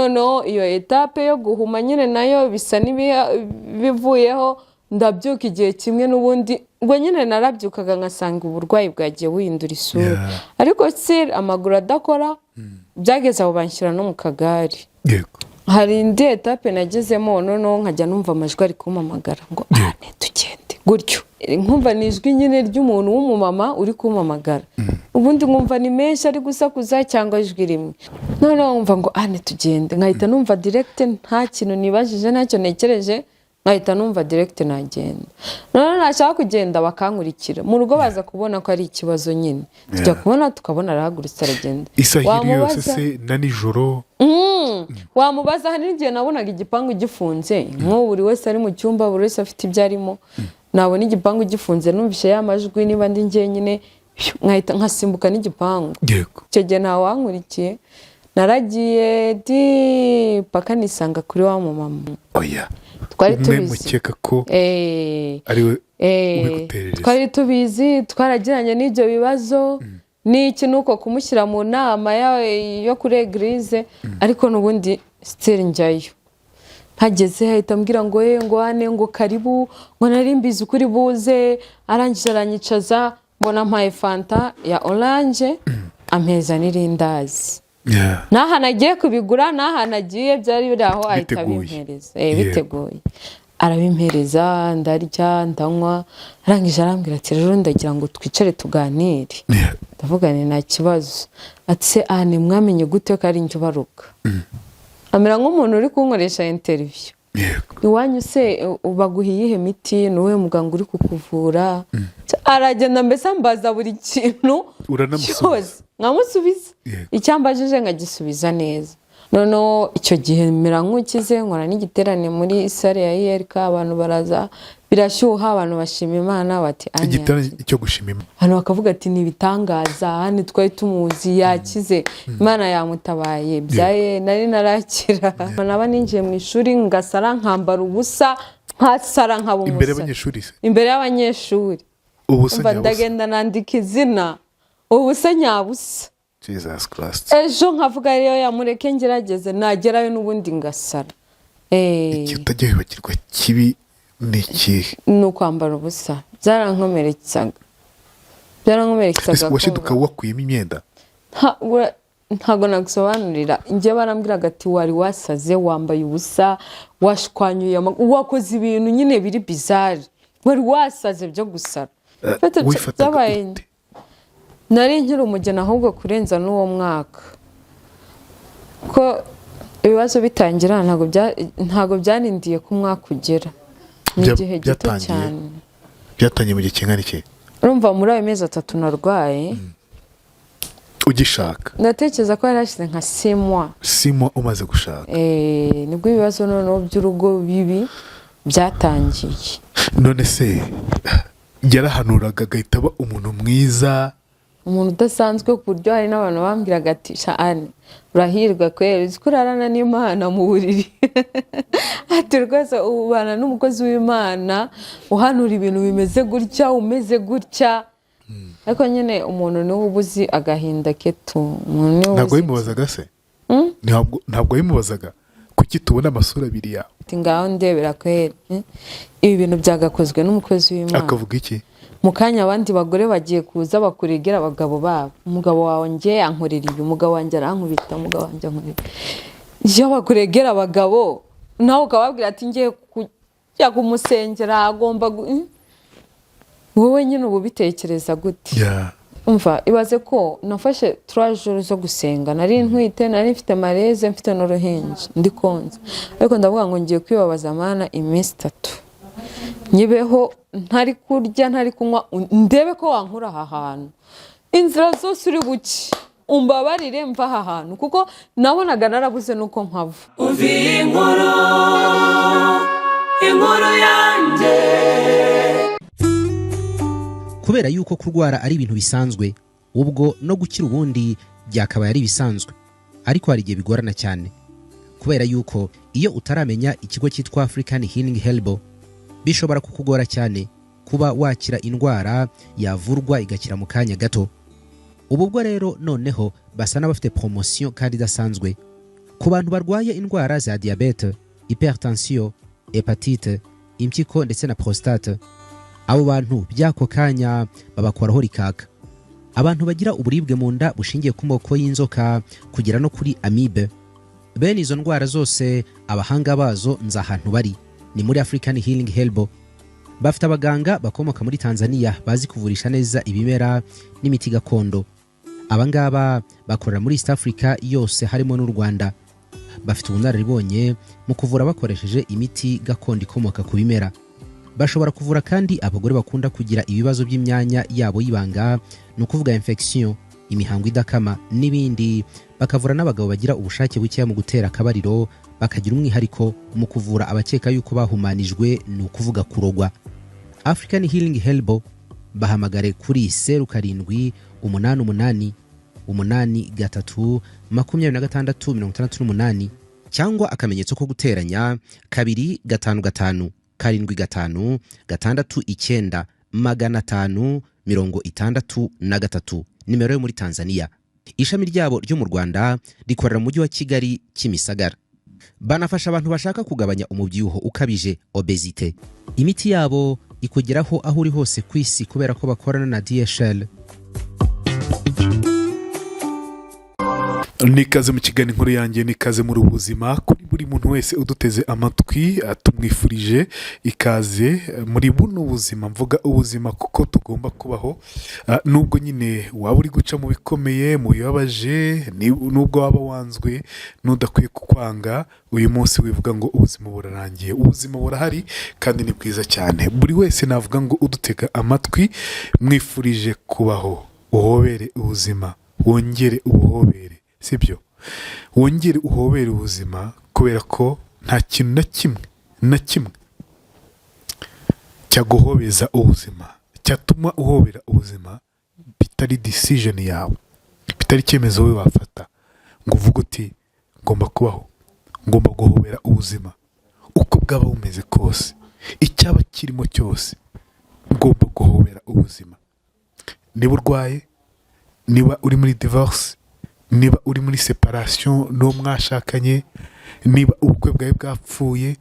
Noneho iyo étape yo guhuma nyine nayo bisa n'ibivuyeho. Ndabyuka igihe kimwe n'ubundi ubwo nyine narabyukaga ngasanga uburwayi bwagiye buhindura isura, ariko still amaguru adakora. Byageze aho banshyira no mu kagare. Hari indi étape nagezemo, noneho nkajya numva amajwi ari kumpamagara ngo "Ane, tugende" gutyo. Nkumva ni ijwi nyine ry'umuntu w'umumama uri kumpamagara, ubundi nkumva ni menshi ari gusakuza cyangwa ijwi rimwe. Noneho nkumva ngo "Ane, tugende", nkahita numva direct, nta kintu nibajije, ntacyo ntekereje, nkahita numva direct nagenda. Noneho nashaka kugenda bakankurikira. Mu rugo baza kubona ko ari ikibazo nyine, tujya kubona tukabona arahagurutse aragenda. Isaha iri yose? Wamubaza- Se na nijoro? Wamubaza, hari n'igihe nabonaga igipangu gifunze, nk'ubu buri wese ari mu cyumba, buri wese afite ibyo arimo, nabona igipangu gifunze, numvise ya majwi, niba ndi njyenyine, nkahita nkasimbuka n'igipangu. Icyo gihe ntawankurikiye, naragiye di paka nisanga kuri wa mumama. Oya. Twari Umwe tubizi. mukeka ko ari we ubiguterereza. Twari tubizi, twaragiranye n'ibyo bibazo n'iki, nuko kumushyira mu nama yo kuri église, ariko n'ubundi still njyayo. Mpageze ahita ambwira ngo "Ye, ngo ane, ngo karibu, ngo nari mbizi ukuri buze." Arangije aranyicaza, mbona mpaye Fanta ya orange, ampeza n'irindazi. N'ahantu agiye kubigura, n'ahantu agiye byari biri aho, ahita Biteguye. abimpereza. Biteguye, arabimpereza, ndarya, ndanywa. Arangije arambwira ati "Rero ndagira ngo twicare tuganire." Ndavuga nti "Nta kibazo." Ati "Se Ane, mwamenye gute ko ari njye ubaruka?" Amera nk'umuntu uri kunkoresha interview. "Iwanyu se baguha iyihe miti? Ni uwuhe muganga uri kukuvura?" Aragenda mbese ambaza buri kintu Uranamusubiza? cyose, nkamusubiza. Icyambajije nkagisubiza neza. Noneho icyo gihe mera nk'ukize, nkora n'igiterane muri salle ya ULK, abantu baraza, birashyuha, abantu bashima Imana bati "Ane Igiterane yakize." cyo gushima Imana. Abantu bakavuga ati "Ni ibitangaza, hano twari tumuzi yakize, Imana yamutabaye." Byaye nari narakira, naba ninjiye mu ishuri ngasara, nkambara ubusa, nkasara, nkaba Imbere umusara. y'abanyeshuri se? Imbere y'abanyeshuri. Ubusa Umva, nyabusa? Ndagenda nandika izina, ubusa nyabusa. Jesus Christ. Ejo nkavuga rero yamureke ngerageze, nagerayo n'ubundi ngasara. Ikintu utajya wibagirwa kibi ni ikihe? Ni ukwambara ubusa, byarankomeretsaga, byarankomeretsaga. Ese washiduka wakuyemo imyenda? Ntabwo nagusobanurira. Njye barambwiraga ati "Wari wasaze, wambaye ubusa, washwanyuye, wakoze ibintu nyine biri bizarre, wari wasaze byo gusara." Fata, Wifataga byabaye ute? Nari nkiri umugeni ahubwo kurenza n'uwo mwaka, ko ibibazo bitangira ntabwo byarindiye ko umwaka ugera, ni igihe gito cyane. Byatangiye mu gihe kingana iki? Urumva muri ayo mezi 3 narwaye, Ugishaka? Ndatekereza ko yari hashize nka 6 mois. 6 mois umaze gushaka? Nibwo ibibazo noneho by'urugo bibi byatangiye. None se yarahanuraga agahita aba umuntu mwiza? Umuntu udasanzwe, ku buryo hari n'abantu bambwiraga ati "Sha Ane, urahirwa kweri, uzi ko urarana n'Imana mu buriri?" Ati "Rwose ubana n'umukozi w'Imana uhanura ibintu bimeze gutya, umeze gutya." Ariko nyine umuntu niwe uba uzi agahinda ke tu, umuntu niwe uba Ntabwo uzi. wabimubazaga se? Ntabwo wabimubazaga, kuki tubona amasura abiri yawe? Ati "Ngaho ndebera kweri, ibi bintu byagakozwe n'umukozi w'Imana." Akavuga iki? Mu kanya abandi bagore bagiye kuza bakuregera abagabo babo: "Umugabo wawe njye ankorera ibi, umugabo wanjye arankubita, umugabo wanjye ankorera." Iyo bakuregera abagabo, nawe ukababwira ati "Ngiye kujya kumusengera, agomba Wowe nyine uba ubitekereza gute? Umva, ibaze ko nafashe 3 jours zo gusenga. Nari ntwite, nari mfite malaise, mfite n'uruhinja, ndi konsa, ariko ndavuga ngo ngiye kwibabaza Mana iminsi 3, nyibeho ntari kurya, ntari kunywa, ndebe ko wankura aha hantu. Inzira zose uri buke, umbabarire mva aha hantu, kuko nabonaga narabuze nuko mpava. Umva iyi nkuru, inkuru yanjye. Kubera yuko kurwara ari ibintu bisanzwe, ubwo no gukira ubundi byakabaye ari ibisanzwe, ariko hari igihe bigorana cyane. Kubera yuko iyo utaramenya ikigo cyitwa African Healing Herbal, bishobora kukugora cyane kuba wakira indwara yavurwa igakira mu kanya gato. Ubu bwo rero noneho basa n'abafite poromosiyo kandi idasanzwe. Ku bantu barwaye indwara za diyabete, hypertension, hépatite, impyiko ndetse na prostate, abo bantu by'ako kanya babakoraho rikaka. Abantu bagira uburibwe mu nda bushingiye ku moko y'inzoka kugera no kuri amibe, bene izo ndwara zose abahanga bazo nzi ahantu bari, ni muri African Healing Herbal. Bafite abaganga bakomoka muri Tanzania bazi kuvurisha neza ibimera n'imiti gakondo. Abangaba bakorera muri East Africa yose, harimo n'u Rwanda. Bafite ubunararibonye mu kuvura bakoresheje imiti gakondo ikomoka ku bimera. Bashobora kuvura kandi abagore bakunda kugira ibibazo by'imyanya yabo y'ibanga, ni ukuvuga infection, imihango idakama n'ibindi. Bakavura n'abagabo bagira ubushake bukeya mu gutera akabariro. Bakagira umwihariko mu kuvura abakeka yuko bahumanijwe, ni ukuvuga kurogwa. African Healing Herbal, bahamagare kuri 0788 83 26 68 cyangwa akamenyetso ko guteranya 255 75 69 563, nimero yo muri Tanzania. Ishami ryabo ryo mu Rwanda rikorera mu Mujyi wa Kigali, Kimisagara. Banafasha abantu bashaka kugabanya umubyibuho ukabije, obésité. Imiti yabo ikugeraho aho uri hose ku isi kubera ko bakorana na DHL. Nikaze mu kiganiro Inkuru Yanjye, nikaze muri ubuzima. Kuri buri muntu wese uduteze amatwi, tumwifurije ikaze muri buno buzima. Mvuga ubuzima kuko tugomba kubaho. Nubwo nyine waba uri guca mu bikomeye, mu bibabaje, nubwo waba wanzwe n'udakwiye kukwanga, uyu munsi wivuga ngo ubuzima burarangiye. Ubuzima burahari kandi ni bwiza cyane. Buri wese navuga ngo udutega amatwi, mwifurije kubaho. Uhobere ubuzima, wongere ubuhobere, sibyo? Wongere uhobere ubuzima, kubera ko nta kintu na kimwe na kimwe cyaguhobeza ubuzima, cyatuma uhobera ubuzima, bitari decision yawe, bitari icyemezo wowe wafata ngo uvuge uti: "Ngomba kubaho, ngomba guhobera ubuzima uko bwaba bumeze kose, icyaba kirimo cyose, ngomba guhobera ubuzima." Niba urwaye, niba uri muri divorce, niba uri muri séparation n'uwo mwashakanye, niba ubukwe bwawe bwapfuye,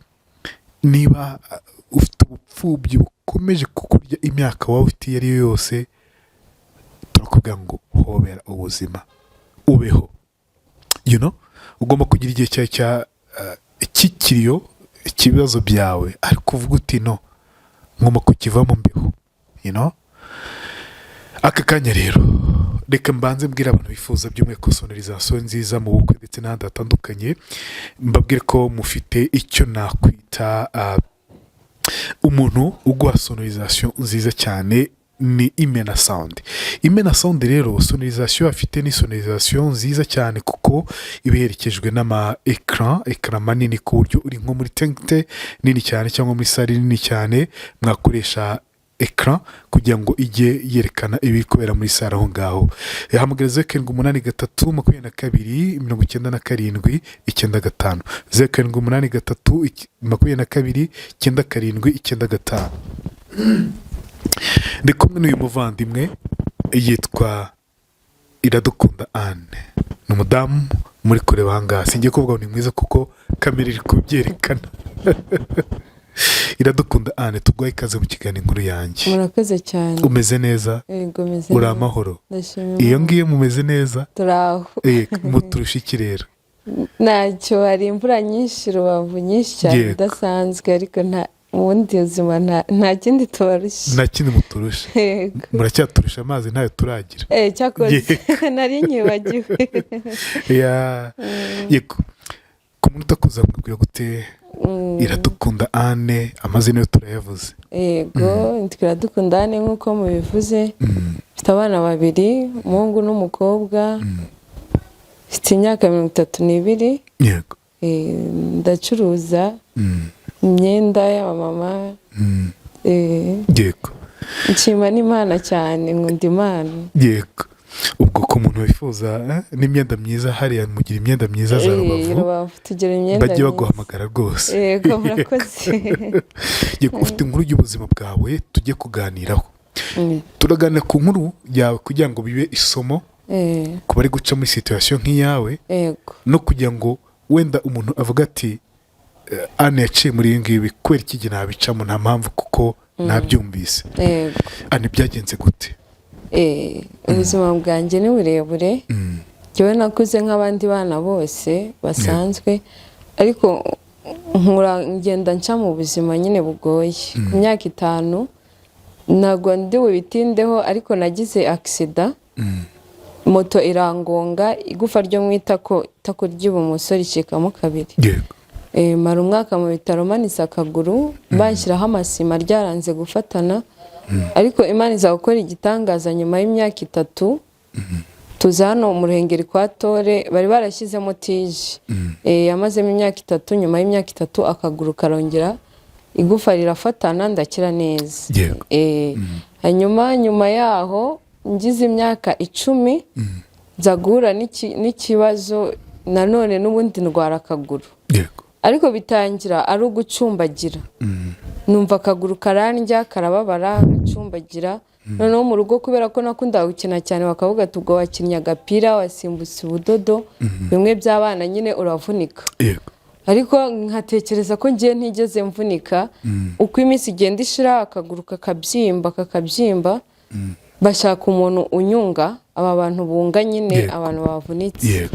niba ufite ubupfubyi bukomeje kukurya, imyaka waba ufite iyo ari yo yose, turakubwira ngo hobera ubuzima, ubeho. Ugomba kugira igihe cyawe cya cy'ikiriyo, ikibazo byawe, ariko uvuga uti: "No, ngomba kukivamo mbeho." Aka kanya rero reka mbanze mbwira abantu bifuza by'umwihariko sonorisation nziza mu bukwe ndetse n'ahandi hatandukanye, mbabwire ko mufite icyo nakwita umuntu uguha sonorisation nziza cyane, ni Imena Sound. Imena Sound rero, sonorisation afite ni sonorisation nziza cyane kuko iba iherekejwe n'ama écran, écran manini, ku buryo uri nko muri tente nini cyane cyangwa muri salle nini cyane, mwakoresha écran kugira ngo ijye yerekana ibiri kubera muri salle aho ngaho. Hamagara 0783 22 97 95, 0783 22 97 95. Ndi kumwe n'uyu muvandimwe yitwa Iradukunda Anne, ni umudamu muri kureba aha ngaha. Singiye kuvuga ngo ni mwiza kuko kamera iri kubyerekana. Iradukunda Anne, tuguhaye ikaze mu kiganiro Inkuru Yanjye. Murakoze cyane. Umeze neza? Yego, meze Uri neza. amahoro? Ndashima Iyo Imana. ngiyo mumeze neza? Turi aho. Muturusha iki rero? Ntacyo, hari imvura nyinshi Rubavu, nyinshi cyane, idasanzwe, ariko nta mu bundi buzima nta kindi tubarusha. Nta kindi muturusha? Yego. Muracyaturusha amazi, ntayo turagira. Cyakoze nari nyibagiwe. Yego, ku munota kuzamubwira gute Iradukunda Anne? Amazina yo turayavuze. Yego, nitwa Iradukunda Anne nk'uko mubivuze. Mfite abana babiri, umuhungu n'umukobwa. Mfite imyaka 32. Ndacuruza imyenda y'abamama. Nshima n'Imana cyane, nkunda Imana. Yego, ubwo ku muntu wifuza n'imyenda myiza, hariya mugira imyenda myiza za Rubavu. Rubavu tugira imyenda Bajye myiza. baguhamagara rwose. Yego, murakoze. Yego, ufite inkuru y'ubuzima bwawe tujye kuganiraho. Turaganira ku nkuru yawe kugira ngo bibe isomo ku bari guca muri situation nk'iyawe no kugira ngo Wenda umuntu avuga ati: "Anne yaciye muri ibi ngibi, kubera iki gihe nabicamo? Nta mpamvu, kuko nabyumvise." Yego. Anne, byagenze gute? Ubuzima bwanjye ni burebure. Njyewe nakuze nk'abandi bana bose basanzwe, ariko nkura ngenda nca mu buzima nyine bugoye. Ku myaka 5, ntabwo ndi bubitindeho, ariko nagize accident, moto irangonga, igufa ryo mu itako, itako ry'ibumoso ricikamo kabiri. Mara umwaka mu bitaro manitse akaguru, banshyiraho amasima, ryaranze gufatana. Ariko Imana iza gukora igitangaza, nyuma y'imyaka 3 tuza hano mu Ruhengeri kwa Tore, bari barashyizemo tige. Yamazemo imyaka 3. Nyuma y'imyaka 3 akaguru karongera igufa rirafatana, ndakira neza. Hanyuma nyuma yaho ngize imyaka 10, nza guhura n'ikibazo nanone, n'ubundi ndwara akaguru. Ariko bitangira ari ugucumbagira, numva akaguru karandya, karababara, gacumbagira. Noneho mu rugo, kubera ko nakundaga gukina cyane, bakavuga ati: "Ubwo wakinnye agapira, wasimbutse ubudodo, bimwe by'abana nyine, uravunika." Ariko nkatekereza ko ngiye ntigeze mvunika. Uko iminsi igenda ishira, akaguru kakabyimba, kakabyimba. Bashaka umuntu unyunga, aba bantu bunga nyine abantu bavunitse,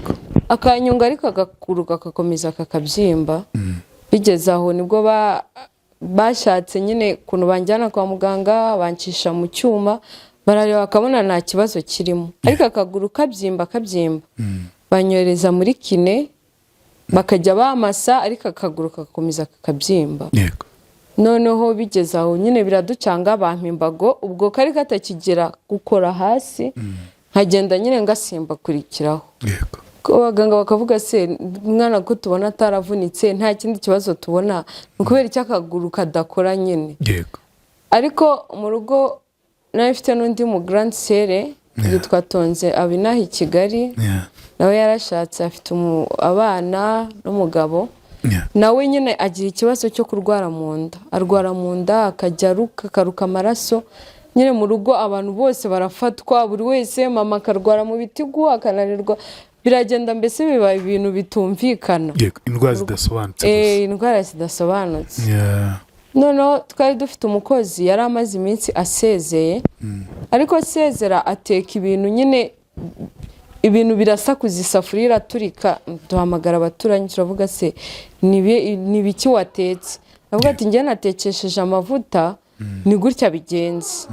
akanyunga, ariko akaguru kagakomeza kakabyimba. Bigeze aho nibwo bashatse nyine ukuntu banjyana kwa muganga, bancisha mu cyuma, barareba bakabona nta kibazo kirimo, ariko akaguru kabyimba, kabyimba. Banyohereza muri kiné, bakajya bamasa, ariko akaguru kagakomeza kakabyimba. Noneho bigeze aho nyine biraducanga, bampa imbago, ubwo kari katakigera gukora hasi, nkagenda nyine ngasimbakurikiraho. Ko abaganga bakavuga: "Se umwana ko tubona ataravunitse, nta kindi kibazo tubona, ni ukubera icyo akaguru kadakora nyine?" Ariko mu rugo nari mfite n'undi mu grande sœur yitwa Tonze, abinaha i Kigali. Nawe yarashatse, afite abana n'umugabo. Nawe nyine agira ikibazo cyo kurwara mu nda, arwara mu nda, akajya aruka, akaruka amaraso. Nyine mu rugo abantu bose barafatwa, buri wese, mama akarwara mu bitigu, akananirwa, biragenda mbese biba ibintu bitumvikana. Yego, indwara zidasobanutse gusa. Indwara zidasobanutse. Noneho twari dufite umukozi yari amaze iminsi asezeye, ariko asezera ateka ibintu nyine, ibintu birasakuza, isafuriya iraturika. Duhamagara abaturanyi, turavuga: "Se ni ibiki watetse?" Aravuga ati: "Njye natekesheje amavuta, ni gutya bigenze."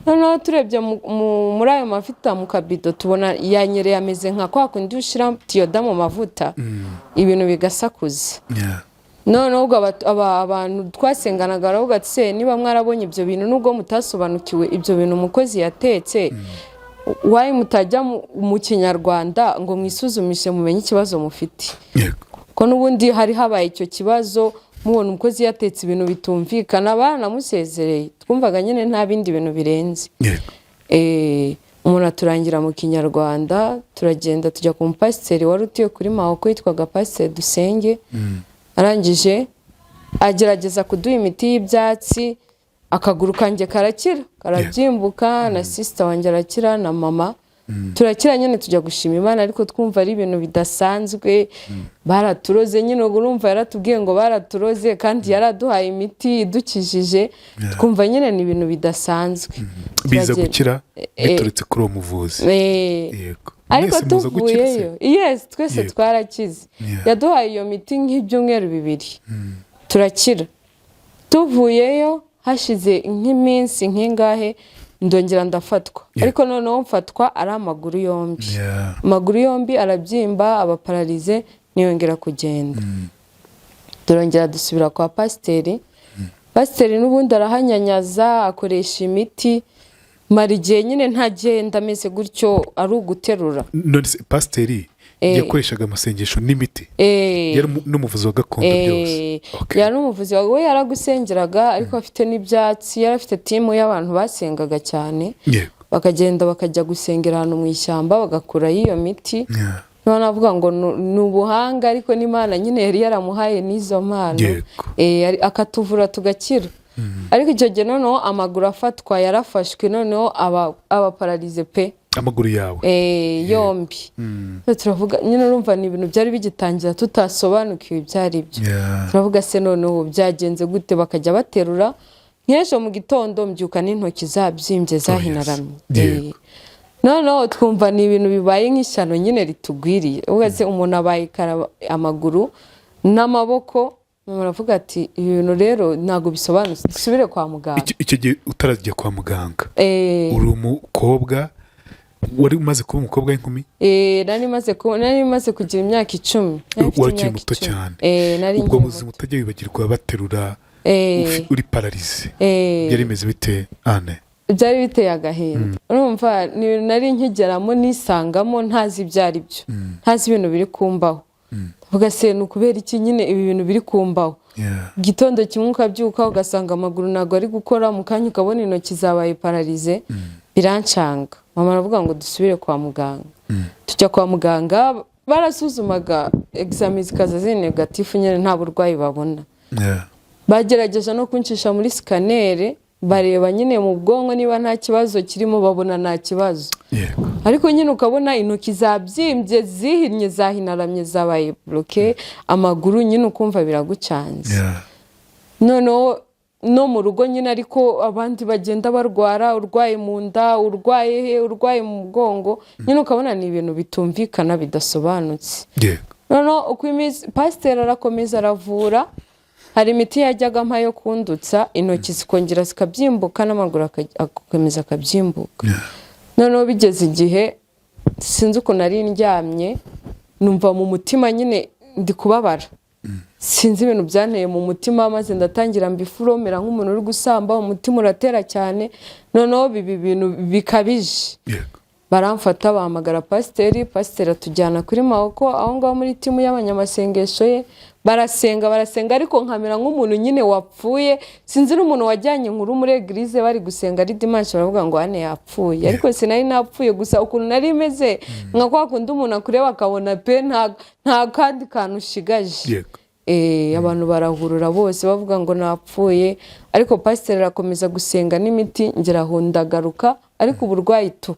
Noneho turebye muri ayo mavuta mu kabido, tubona yanyereye, ameze nka kwa kundi ushyira tiyoda mu mavuta, ibintu bigasakuza. Noneho ubwo abantu twasenganaga baravuga ati: "Se niba mwarabonye ibyo bintu, nubwo mutasobanukiwe ibyo bintu umukozi yatetse, why mutajya mu kinyarwanda ngo mwisuzumishe mumenye ikibazo mufite?" Ko n'ubundi hari habaye icyo kibazo, mubona umukozi yatetse ibintu bitumvikana, baranamusezereye, twumvaga nyine nta bindi bintu birenze. Umuntu aturangira mu kinyarwanda, turagenda tujya ku mupasiteri wari utuye kuri Mahoko, yitwaga Pasiteri Dusenge. Arangije agerageza kuduha imiti y'ibyatsi, akaguru kanjye karakira, karabyimbuka, na sister wanjye arakira, na mama, turakira nyine, tujya gushima Imana, ariko twumva ari ibintu bidasanzwe. Baraturoze nyine, ubwo urumva yaratubwiye ngo baraturoze, kandi yaraduhaye imiti idukijije, twumva nyine ni ibintu bidasanzwe. Biza Turagenda. gukira biturutse kuri uwo muvuzi. Ariko Mwese muza gukira se? tuvuyeyo, yes, twese twarakize. Yaduhaye iyo miti nk'ibyumweru 2, turakira. Tuvuyeyo hashize nk'iminsi nk'ingahe, ndongera ndafatwa, ariko noneho mfatwa ari amaguru yombi. Amaguru yombi arabyimba, aba paralysé, ntiyongera kugenda. Turongera dusubira kwa pasiteri. Pasiteri n'ubundi arahanyanyaza, akoresha imiti, mara igihe nyine ntagenda, ameze gutyo, ari uguterura. None se pasiteri yakoreshaga amasengesho n'imiti? Yari n'umuvuzi wa gakondo byose? Okay. Yari umuvuzi we, yaragusengeraga, ariko afite n'ibyatsi, yari afite team y'abantu basengaga cyane, bakagenda bakajya gusengera ahantu mu ishyamba, bagakurayo iyo miti. Noneho avuga ngo ni ubuhanga, ariko n'Imana nyine yari yaramuhaye n'izo mpano. Akatuvura tugakira. Ariko icyo gihe noneho amaguru afatwa yarafashwe, noneho aba paralysé pe. Amaguru yawe? Yombi. Turavuga nyine, urumva ni ibintu byari bigitangira, tutasobanukiwe ibyo ari byo. Turavuga se noneho byagenze gute? Bakajya baterura nk'ejo mu gitondo, mbyuka n'intoki zabyimbye, zahinaramye. Noneho twumva ni ibintu bibaye nk'ishyano nyine ritugwiriye. Ubwo se umuntu abaye amaguru n'amaboko? Mama aravuga ati: "Ibi bintu rero ntabwo bisobanutse, dusubire kwa muganga." Icyo gihe utarajya kwa muganga, uri umukobwa, wari umaze kuba umukobwa w'inkumi? Nari maze kugira imyaka 10. Nari mfite Wari ukiri imyaka muto 10. cyane. Nari Ubwo nkiri buzima muto. utajya wibagirwa, baterura, uri paralysé, byari bimeze bite, Anne? Byari biteye agahinda. Urumva ni ibintu nari nkigeramo, nisangamo ntazi ibyo ari byo, ntazi ibintu biri kumbaho. Ndavuga se ni ukubera iki nyine ibi bintu biri kumbaho? Igitondo kimwe ukabyuka ugasanga amaguru ntabwo ari gukora, mu kanya ukabona intoki zabaye paralysé. Birancanga. Mama aravuga ngo dusubire kwa muganga. Tujya kwa muganga, barasuzumaga, examen zikaza ziri négatif nyine, nta burwayi babona. Bagerageje no kuncisha muri scanner, bareba nyine mu bwonko niba nta kibazo kirimo, babona nta kibazo. Ariko nyine ukabona intoki zabyimbye, zihinnye, zahinaramye, zabaye bloqué, amaguru nyine ukumva biragucanze. Noneho no mu rugo nyine, ariko abandi bagenda barwara, urwaye mu nda, urwaye he, urwaye mu mugongo, nyine ukabona ni ibintu bitumvikana, bidasobanutse. Noneho uko iminsi, pasiteri arakomeza aravura. Hari imiti yajyaga ampa yo kundutsa, intoki zikongera zikabyimbuka n'amaguru agakomeza akabyimbuka. Noneho bigeze igihe, sinzi ukuntu nari ndyamye, numva mu mutima nyine ndi kubabara. Sinzi ibintu byanteye mu mutima, maze ndatangira mbifuromera nk'umuntu uri gusamba, umutima uratera cyane, noneho biba ibintu bikabije. Baramfata, bahamagara pasiteri, pasiteri atujyana kuri Maboko, aho ngaho muri team y'abanyamasengesho ye. Barasenga, barasenga, ariko nkamera nk'umuntu nyine wapfuye. Sinzi n'umuntu wajyanye inkuru muri église, bari gusenga ari dimanche, baravuga ngo Anne yapfuye. Ariko sinari napfuye, gusa ukuntu nari meze nka kwa kundi umuntu akureba akabona pe nta kandi kantu ushigaje. Abantu barahurura bose bavuga ngo napfuye, ariko pasiteri arakomeza gusenga n'imiti, ngera aho ndagaruka, ariko uburwayi tu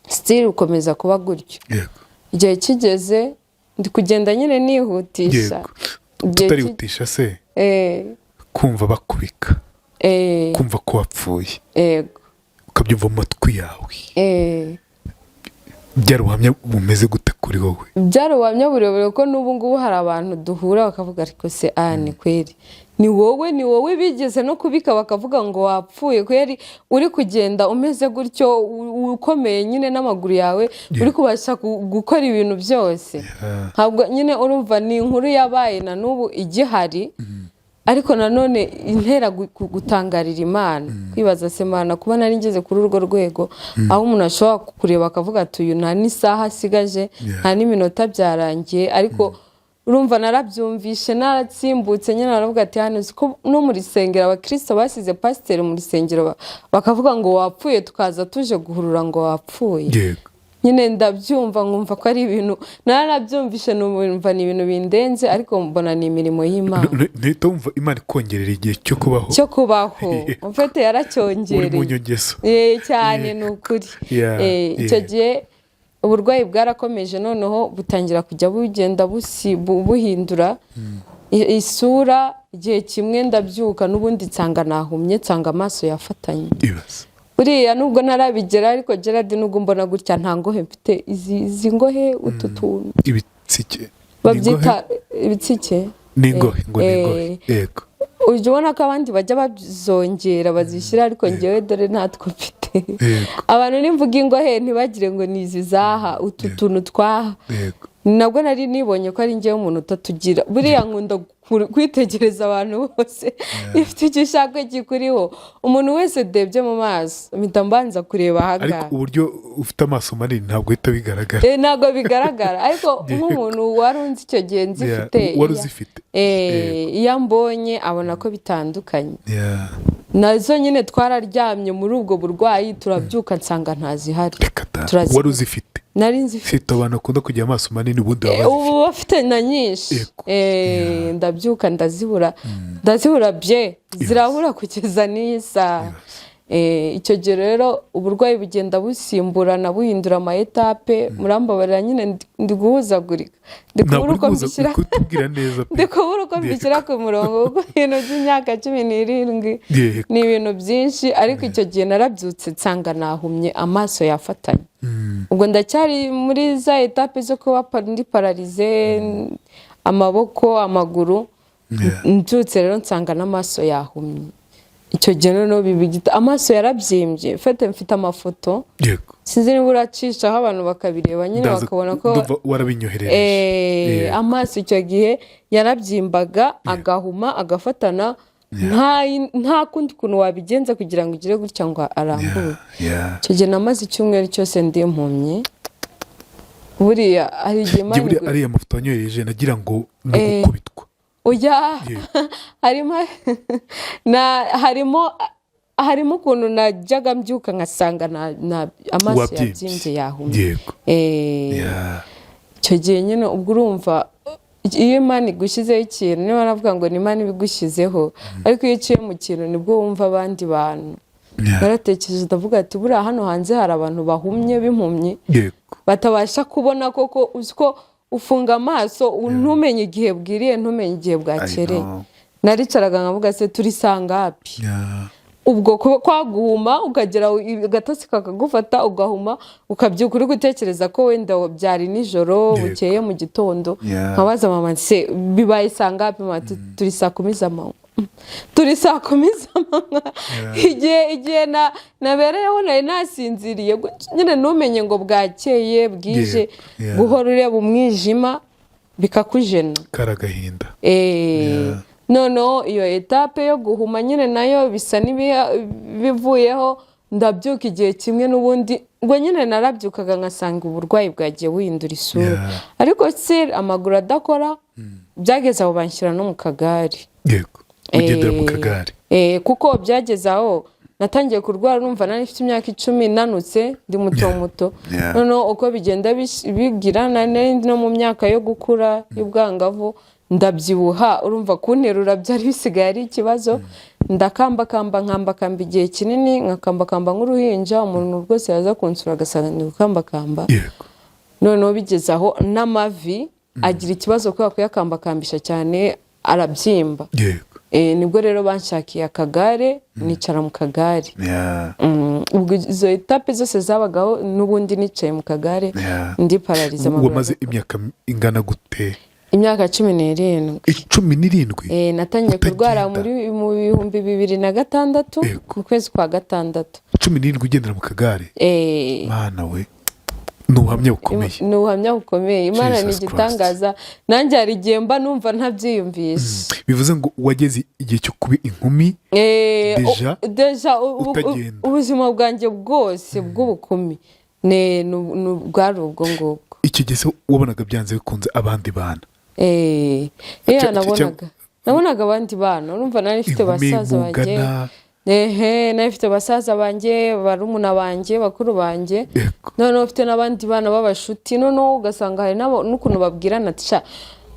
still bukomeza kuba gutyo. Igihe kigeze, ndi kugenda nyine nihutisha. Igihe Tutarihutisha se, kumva bakubika, kumva ko wapfuye, ukabyumva mu matwi yawe, byari ubuhamya bumeze gute kuri wowe? Byari ubuhamya burebure, kuko n'ubu ngubu hari abantu duhura bakavuga: "Ariko se Anne kweri ni wowe? Ni wowe bigeze no kubika bakavuga ngo wapfuye kweri, uri kugenda umeze gutyo, ukomeye nyine n'amaguru yawe, uri kubasha gukora ibintu byose?" Ntabwo nyine, urumva ni inkuru yabaye na n'ubu igihari, ariko nanone intera gutangarira Imana, kwibaza se Imana kuba nari ngeze kuri urwo rwego aho umuntu ashobora kureba akavuga ati: "Uyu nta n'isaha asigaje, nta n'iminota, byarangiye." Ariko urumva narabyumvishe, naratsimbutse nyine, naravuga ati: "Hano uzi ko no mu rusengero abakirisito basize pasiteri mu rusengero, bakavuga ngo wapfuye, tukaza tuje guhurura ngo wapfuye?" Nyine ndabyumva nkumva ko ari ibintu naranabyumvishe, numva ni ibintu bindenze, ariko mbona ni imirimo y'Imana. Ntihita wumva Imana ikongerera igihe cyo kubaho? Cyo kubaho, mfite Uri mu yaracyongereye. nyongezo. Cyane, ni ukuri. Icyo gihe uburwayi bwarakomeje, noneho butangira kujya bugenda buhindura isura. Igihe kimwe ndabyuka n'ubundi nsanga nahumye, nsanga amaso yafatanye. Ibaze. Buriya nubwo ntarabigera, ariko Gerard, nubwo mbona gutya nta ngohe mfite, izi ngohe, utu tuntu Ibitsike. babyita ibitsike. Ni ingohe, ngo ni ingohe. Yego. Ujya ubona ko abandi bajya bazongera bazishyira, ariko ngewe dore ntatwo mfite. Abantu nimvuga ingohe ntibagire ngo ni izi zaha, utu tuntu twaha. Nabwo nari nibonye ko ari ngewe umuntu utatugira. Buriya nkunda kwitegereza abantu bose, ifite icyo ushaka kikuriho. Umuntu wese ndebye mu maso mpita mbanza kureba Ariko ahagarara. uburyo ufite amaso manini ntabwo uhita bigaragara. Ntabwo bigaragara, ariko nk'umuntu wari unzi icyo gihe nzifite, Wari uzifite. Iyo ambonye abona ko bitandukanye. Nazo nyine twararyamye muri ubwo burwayi, turabyuka nsanga ntazihari. Reka da. Turazifite. Wari uzifite? Nari nzifite. Ufite abantu bakunda kugira amaso manini, ubundi baba bazifite. Ubu bafite na nyinshi. Ndabyuka ndazibura, ndazibura bye, zirabura kugeza n'iyi saha. Icyo gihe rero uburwayi bugenda busimburana, buhindura ama étapes. Murambabarira nyine, ndi guhuzagurika, ndi Ntabwo kubura uri uko kuza mbishyira uri kutubwira neza pe. Ndi kubura uko mbishyira ku murongo, kuko ibintu by'imyaka 17 ni ibintu byinshi. Ariko icyo gihe narabyutse nsanga nahumye, amaso yafatanye. Ubwo ndacyari muri za étapes zo kuba ndi paralysé, amaboko, amaguru. Mbyutse rero nsanga n'amaso yahumye. Icyo gihe noneho biba amaso yarabyimbye. Mfite amafoto. Sinzi niba uracishaho abantu bakabireba nyine, Ndaza bakabona ko ndumva warabinyoherereje. Amaso icyo gihe yarabyimbaga, agahuma, agafatana, nta kundi kuntu wabigenza kugira ngo ugire gutya ngo arambure. Icyo gihe namaze icyumweru cyose ndi impumyi. Buriya hari igihe Njye Imana buriya ariya mafoto wanyohereje nagira ngo ni ugukubitwa. Oya. Harimo ukuntu najyaga mbyuka nkasanga na amaso Wabyimbye. yabyimbye, yahumye. Icyo gihe nyine ubwo urumva iyo Imana igushyizeho ikintu, niba navuga ngo ni Imana ibigushyizeho, ariko iyo uciye mu kintu nibwo wumva abandi bantu. Naratekereje ndavuga ati: "Buriya hano hanze hari abantu bahumye b'impumyi batabasha kubona koko." Uzi ko ufunga amaso ntumenye igihe bwiriye, ntumenye igihe bwakereye? Know. Naricaraga nkavuga: "Se turi sangapi?" Ubwo kwa guhuma, ukagera agatotsi kakagufata, ugahuma, ukabyuka uri gutekereza ko wenda byari nijoro, bukeye mu gitondo. Nkabaza mama: "Se bibaye sangapi?" Mama ati: "Turi saa 10 z'amanywa, turi saa 10 z'amanywa." Igihe nabereyeho nari nasinziriye nyine, ntumenye ngo bwakeye, bwije. Guhora ureba umwijima bikakujena. Kari agahinda. Noneho iyo étape yo guhuma nyine nayo bisa n'ibivuyeho. Ndabyuka igihe kimwe n'ubundi, ubwo nyine narabyukaga ngasanga uburwayi bwagiye buhindura isura. Ariko still amaguru adakora. Byageze aho banshyira no mu kagare. Yego, ugendera mu kagare. Kuko byageze aho natangiye kurwara numva nari mfite imyaka 10, nanutse, ndi muto muto. Noneho uko bigenda bigira, nari ndi no mu myaka yo gukura y'ubwangavu, ndabyibuha. Urumva kunterura byari bisigaye ari ikibazo. Ndakambakamba, nkambakamba igihe kinini, nkakambakamba nk'uruhinja. Umuntu rwose yaza kunsura agasanga ndi gukambakamba. Noneho bigeze aho n'amavi agira ikibazo kubera kuyakambakambisha cyane, arabyimba. Nibwo rero banshakiye akagare, nicara mu kagare. Ubwo izo étapes zose zabagaho n'ubundi nicaye mu kagare, ndi paralysé, amaguru Wamaze adakora. imyaka ingana gute? Imyaka 17. 17? Natangiye kurwara Utagenda. muri mu 2006, mu kwezi kwa gatandatu. 17 ugendera mu kagare? Mana we, ni ubuhamya bukomeye. Ni ubuhamya bukomeye. Imana ni Jesus Christ. igitangaza. Nanjye hari igihe mba numva ntabyiyumvisha. Bivuze ngo wageze igihe cyo kuba inkumi Déjà, Déjà utagenda. ubuzima bwanjye bwose bw'ubukumi ni bwari ubwo ngubwo. Icyo gihe se wabonaga byanze bikunze abandi bana? Iyo nabonaga abandi bana, urumva nari mfite Inkumi basaza banjye. mungana. Ehe, nari mfite basaza banjye, barumuna banjye, bakuru banjye. Noneho mfite n'abandi bana b'abashuti. Noneho ugasanga hari n'ukuntu babwirana ati: "Sha,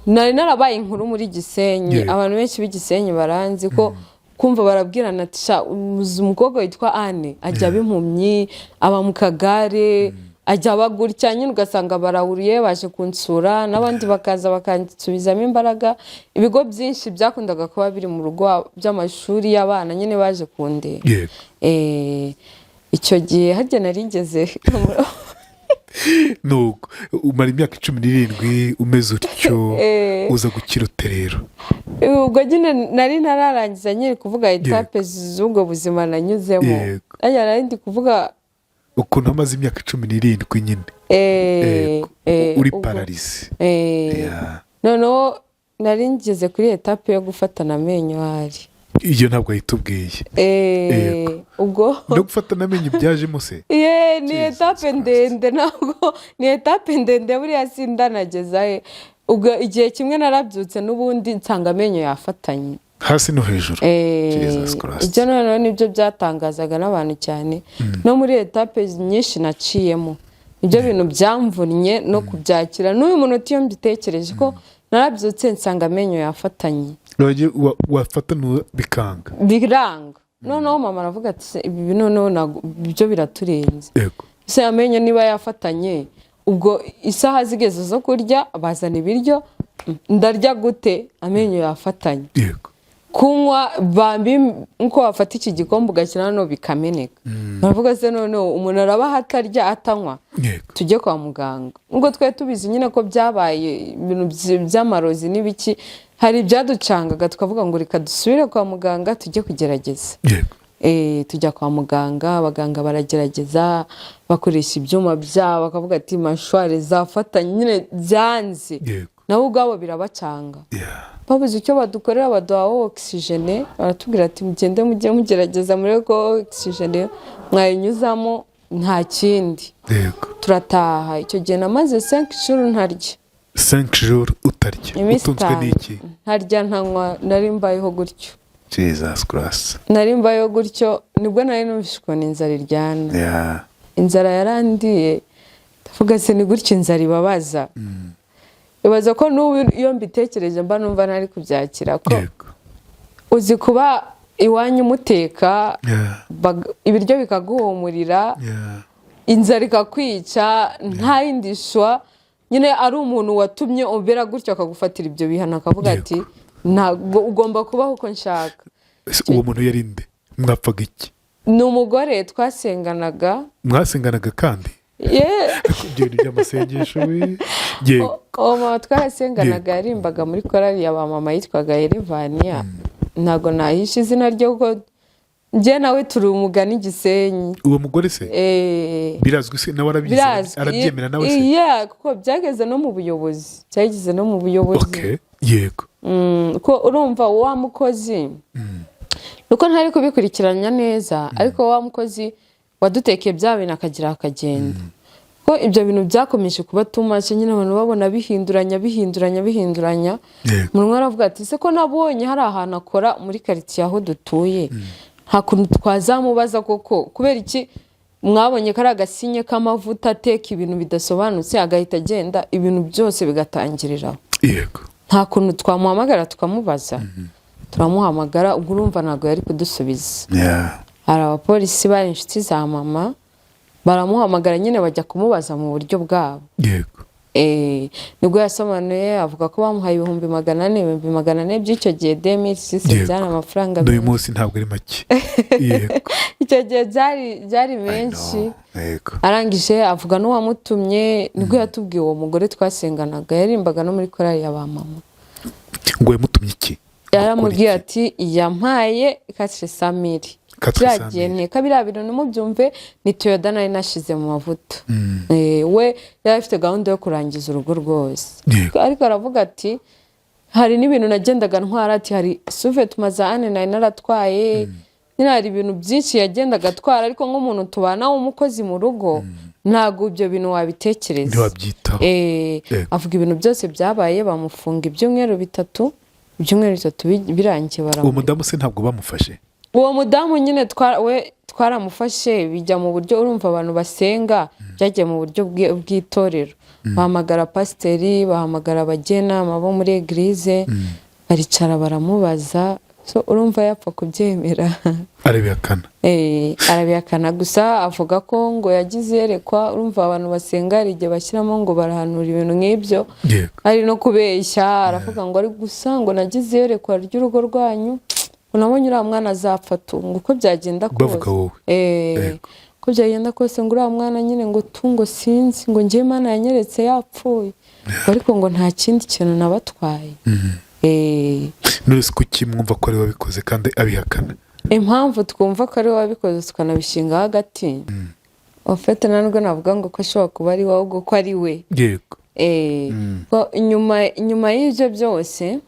nari narabaye inkuru muri Gisenyi." Abantu benshi b'i Gisenyi baranzi ko kumva barabwirana ati: "Sha, uzi umukobwa witwa Anne ajya aba impumyi, aba mu kagare, ajya aba gutya." Nyine ugasanga barahuriye, baje kunsura, n'abandi bakaza bakansubizamo imbaraga. Ibigo byinshi byakundaga kuba biri mu rugo by'amashuri y'abana nyine baje kundeba. Icyo gihe harya nari ngeze Nuko umara imyaka 17 umeze utyo. Uza gukira ute rero? Ubwo nyine nari ntararangiza nyine kuvuga étapes z'ubwo buzima nanyuzemo. Harya nari ndi kuvuga Ukuntu amaze imyaka 17 nyine. Uri paralysé. Noneho nari ngeze kuri étape yo gufatana amenyo hari. Iyo ntabwo yayitubwiye. Ubwo No gufatana amenyo byajemo se? Ye, ni Jesus étape Christ. ndende, ntabwo ni étape ndende, buriya sindanageza he. Ubwo igihe kimwe narabyutse n'ubundi nsanga amenyo yafatanye. Hasi no hejuru? Jesus Christ. Ibyo noneho nibyo byatangazaga n'abantu cyane. No muri étapes nyinshi naciyemo, ibyo bintu byamvunnye no kubyakira n'uyu munota iyo mbitekereje, ko narabyutse nsanga amenyo yafatanye. Wafata bikanga. Biranga. Noneho mama aravuga ati: "Se, ibi noneho ibyo biraturenze." Se amenyo niba yafatanye, ubwo isaha zigeze zo kurya, bazana ibiryo, ndarya gute amenyo yafatanye? Kunywa bambi nko wafata iki gikombe ugashyira hano bikameneka. Baravuga: "Se noneho umuntu arabaho atarya, atanywa?" Tujye kwa muganga. Ubwo twari tubizi nyine ko byabaye ibintu by'amarozi n'ibiki, hari ibyaducangaga, tukavuga ngo reka dusubire kwa muganga tujye kugerageza. Tujya kwa muganga, abaganga baragerageza, bakoresha ibyuma byabo, bakavuga ati mâchoire zafatanye nyine, byanze. Nabo ubwabo birabacanga. Babuze icyo badukorera, baduha oxygène, baratubwira ati mugende mujye mugerageza murebe ko oxygène mwayinyuzamo, nta kindi. Turataha. Icyo gihe namaze 5 jours ntarya. 5 jours utarya? Iminsi Utunzwe 5 n'iki? Ntarya, ntanywa, nari mbayeho gutyo. Jesus Christ! Nari mbayeho gutyo, nibwo nari numvise ukuntu inzara iryana. Inzara yarandiye, ndavuga: se ni gutya inzara ibabaza? Ibaza ko n'ubu iyo mbitekereje mba numva ntari kubyakira ko uzi kuba iwanyu muteka, ibiryo bikaguhumurira, inzara ikakwica, nta yindi shwa nyine, ari umuntu watumye ubera gutyo, akagufatira ibyo bihano, akavuga ati ntabwo ugomba kubaho uko nshaka. Ese uwo muntu yari nde? Mwapfaga iki? Ni umugore twasenganaga. Mwasenganaga kandi? Ibyo bintu by'amasengesho we! Yego. Uwo mama twarasenganaga, yarimbaga muri korali ya ba mama yitwaga Yerevaniya. Ntabwo nahisha izina rye kuko njye nawe turi umugani Gisenyi. Uwo mugore se birazwi se? Nawe arabizi? Birazwi. Arabyemera nawe se? Yeah, kuko byageze no mu buyobozi, byageze no mu buyobozi. Okay, yego. Ko urumva wa mukozi, nuko ntari kubikurikiranya neza, ariko wa mukozi wadutekeye bya bintu akagira akagenda, ko ibyo bintu byakomeje kuba too much nyine, abantu babona bihinduranya, bihinduranya, bihinduranya. Umuntu aravuga ati: se ko nabonye hari ahantu akora muri karitsiye aho dutuye, nta kuntu twazamubaza koko kubera iki mwabonye ko ari agasinye k'amavuta, ateka ibintu bidasobanutse, agahita agenda, ibintu byose bigatangiriraho? Nta kuntu twamuhamagara tukamubaza? Turamuhamagara, ubwo urumva ntabwo yari kudusubiza. Hari abapolisi bari inshuti za mama, baramuhamagara nyine, bajya kumubaza mu buryo bwabo. Nibwo yasobanuye, avuga ko bamuhaye 400,000, 400,000 by'icyo gihe, 2006, byari amafaranga N'uyu menshi. munsi ntabwo ari make, yego. Icyo gihe byari menshi. Arangije avuga n'uwamutumye, nibwo yatubwiye uwo mugore twasenganaga, yarimbaga no muri korali ya ba mama. Ngo yamutumye iki? Yaramubwiye ati yampaye 400 000. Quatre Kiriya gihe cent mille. nteka biriya bintu ntimubyumve, ni Toyota nari nashize mu mavuta. We yari afite gahunda yo kurangiza urugo rwose. Ariko aravuga ati hari n'ibintu nagendaga ntwara, ati hari sous-vêtements za ane nari naratwaye nyine, hari ibintu byinshi yagendaga atwara, ariko nk'umuntu tubana w'umukozi mu rugo, ntabwo ibyo bintu wabitekereza. Ntiwabyitaho. Avuga ibintu byose byabaye, bamufunga ibyumweru 3, ibyumweru 3 birangiye Uwo baramu mudamu se ntabwo bamufashe? Uwo mudamu nyine we twaramufashe, bijya mu buryo, urumva abantu basenga, byagiye mu buryo bw'itorero, bahamagara pasiteri, bahamagara abajyanama bo muri église, baricara baramubaza. So urumva yapfa kubyemera? Arabihakana. Arabihakana, gusa avuga ko ngo yagize iyerekwa. Urumva abantu basenga hari igihe bashyiramo ngo barahanura ibintu nk'ibyo, ari no kubeshya. Aravuga ngo ari gusa ngo nagize iyerekwa ry'urugo rwanyu, ngo nabonye uriya mwana azapfa tu, ngo uko byagenda kose. Bavuga wowe. Uko byagenda kose, ngo uriya mwana nyine, ngo tu, ngo sinzi, ngo njye Imana yanyeretse yapfuye, ngo ariko ngo nta kindi kintu nabatwaye. None se kuki mwumva ko ari we wabikoze kandi abihakana? Impamvu twumva ko ari we wabikoze tukanabishingaho hagati, ofete ntabwo navuga ngo ko ashobora kuba ari we, ahubwo ko ari we. Ko inyuma y'ibyo byose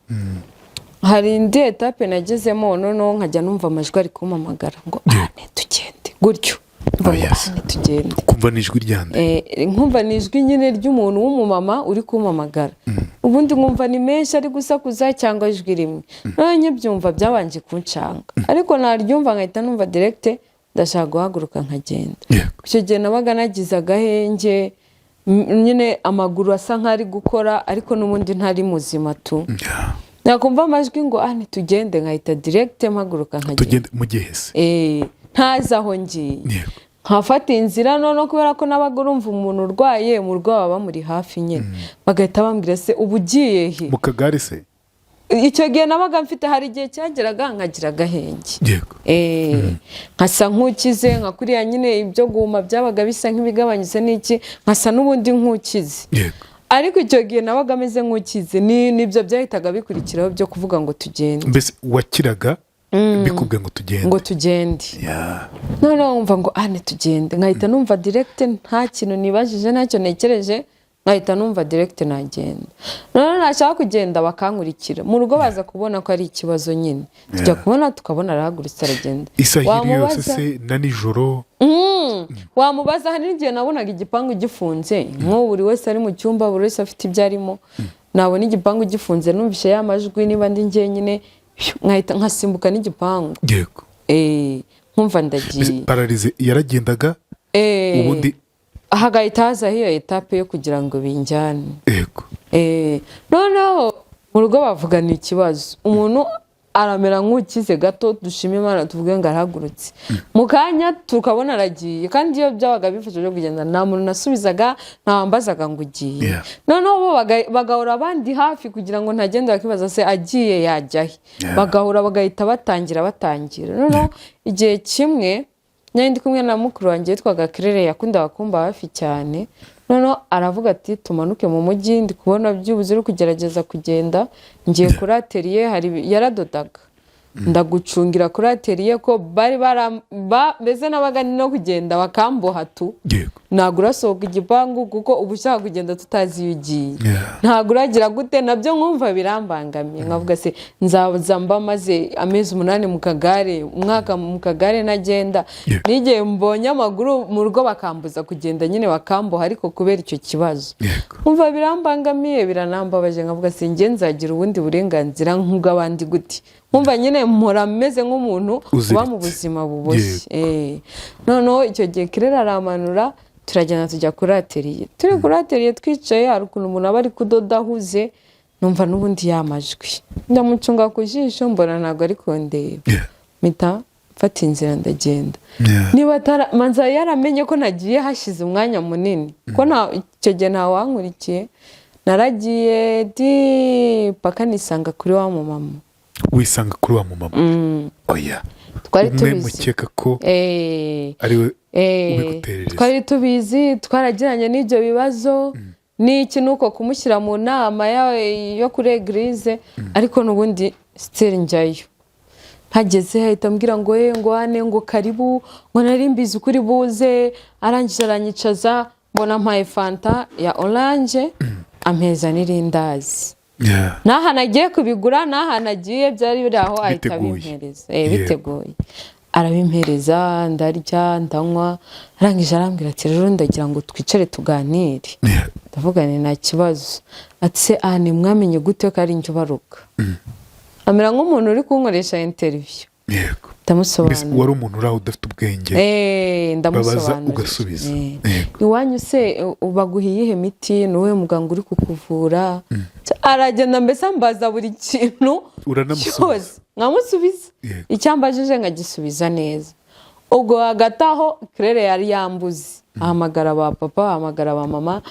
hari indi étape nagezemo, noneho nkajya numva amajwi ari kumpamagara ngo ane tugende gutyo. Ngo Oh, yes. ane tugende. Kumva ni ijwi ryande? Nkumva ni ijwi nyine ry'umuntu w'umumama uri kumpamagara, ubundi nkumva ni menshi ari gusakuza cyangwa ijwi rimwe. Noneho nkibyumva byabanje kuncanga, ariko naryumva nkahita numva direct ndashaka guhaguruka nkagenda. Icyo gihe nabaga nagize agahenge, nyine amaguru asa nk'ari gukora, ariko n'ubundi ntari muzima tu. Nakumva amajwi ngo ntitugende, nkahita direct mpaguruka nkagenda. Tugende mu gihe se? Ntazi aho ngiye. Nkafata inzira. Noneho kubera ko nabaga, urumva, umuntu urwaye mu rugo baba bamuri hafi nyine, bagahita bambwira: "Se ubu ugiye he?" Mu kagare se? Icyo gihe nabaga mfite, hari igihe cyageraga nkagira agahenge. Nkasa nk'ukize, nka kuriya nyine ibyo guhuma byabaga bisa nk'ibigabanyutse n'iki, nkasa n'ubundi nk'ukize. Ariko icyo gihe nabaga ameze nk'ukize, ni nibyo byahitaga bikurikiraho byo kuvuga ngo tugende. Mbese wakiraga bikubwiye ngo tugende? Ngo tugende. Noneho wumva ngo tugende, nkahita numva direct, nta kintu nibajije, ntacyo ntekereje, nkahita numva direct nagenda. Noneho nashaka kugenda bakankurikira. Mu rugo baza kubona ko ari ikibazo nyine, tujya kubona tukabona arahagurutse aragenda. Isaha iri yose? Wamubaza- Se na nijoro? Wamubaza, hari n'igihe nabonaga igipangu gifunze, nk'ubu buri wese ari mu cyumba, buri wese afite ibyo arimo, nabona igipangu gifunze, numvise ya majwi, niba ndi njyenyine, nkahita nkasimbuka n'igipangu. Nkumva ndagiye. Paralysie yaragendaga ubundi? Hagahita hazaho iyo étape yo kugira ngo binjyane. Noneho mu rugo bavuga ni ikibazo, umuntu aramera nk'ukize gato, dushima Imana, tuvuge ngo arahagurutse, mu kanya tukabona aragiye. Kandi iyo byabaga bifashe byo kugenda, nta muntu nasubizaga, ntawambazaga ngo ugiye. Noneho bo bagahora abandi hafi kugira ngo ntagende, bakibaza: "Se agiye yajya he?" Bagahora bagahita batangira. Noneho igihe kimwe nari ndi kumwe na mukuru wanjye witwaga Kirere, yakundaga kumba hafi cyane. Noneho aravuga ati: "Tumanuke mu mujyi, ndi kubona byibuze uri kugerageza kugenda, ngiye kuri atelier." Hari yaradodaga, "Ndagucungira kuri atelier," ko bari mbese nabaga no kugenda bakamboha tu. "Ntabwo urasohoka igipangu kuko uba ushaka kugenda tutazi iyo ugiye." "Ntabwo uragira gute?" Nabyo nkumva birambangamiye, nkavuga: "Se nzaza mba maze amezi 8 mu kagare, umwaka mu kagare ntagenda?" N'igihe mbonye amaguru, mu rugo bakambuza kugenda nyine, bakamboha, ariko kubera icyo kibazo nkumva birambangamiye, biranambabaje, nkavuga: "Se njye nzagira ubundi burenganzira nk'ubw'abandi gute?" Nkumva nyine mpora meze nk'umuntu uba mu Uziritse. buzima buboshye. Noneho icyo gihe Kirere aramanura, turagenda tujya kuri atelier. Turi kuri atelier twicaye, hari ukuntu umuntu aba ari kudoda ahuze, numva n'ubundi yamajwi, ndamucunga ku jisho, mbona ntabwo ari kundeba, mpita mfata inzira ndagenda. Niba manza yaramenye ko nagiye hashize umwanya munini, ko icyo gihe ntawankurikiye, naragiye di paka nisanga kuri wa mumama. Wisanga kuri wa mumama? Oya! Twari Umwe tubizi. mukeka ko ari we ubiguterereza. Twari tubizi, twaragiranye n'ibyo bibazo n'iki, nuko kumushyira mu nama yo kuri église, ariko n'ubundi still njyayo. Mpageze ahita ambwira ngo: "Ye, ngo wane, ngo karibu, ngo nari mbizi ukuri buze." Arangije aranyicaza, mbona mpaye Fanta ya orange, ampeza n'irindazi. N'ahantu agiye kubigura, n'ahantu agiye byari biri aho, ahita Biteguye. abimpereza. Biteguye, arabimpereza, ndarya, ndanywa. Arangije arambwira ati: "Rero ndagira ngo twicare tuganire." Ndavuga nti: "Nta kibazo." Ati: "Se Anne, mwamenye gute ko ari njye ubaruka?" Amera nk'umuntu uri kunkoresha interview. Mbese Ndamusobanurira. wari umuntu uri aho udafite ubwenge, Ndamusobanurira. Babaza ugasubiza. "Iwanyu se baguha iyihe miti? Ni uwuhe muganga uri kukuvura?" Aragenda mbese ambaza buri kintu Uranamusubiza. cyose, nkamusubiza. Icyo ambajije nkagisubiza neza. Ubwo hagati aho Claire yari yambuze, ahamagara ba papa, ahamagara ba mama,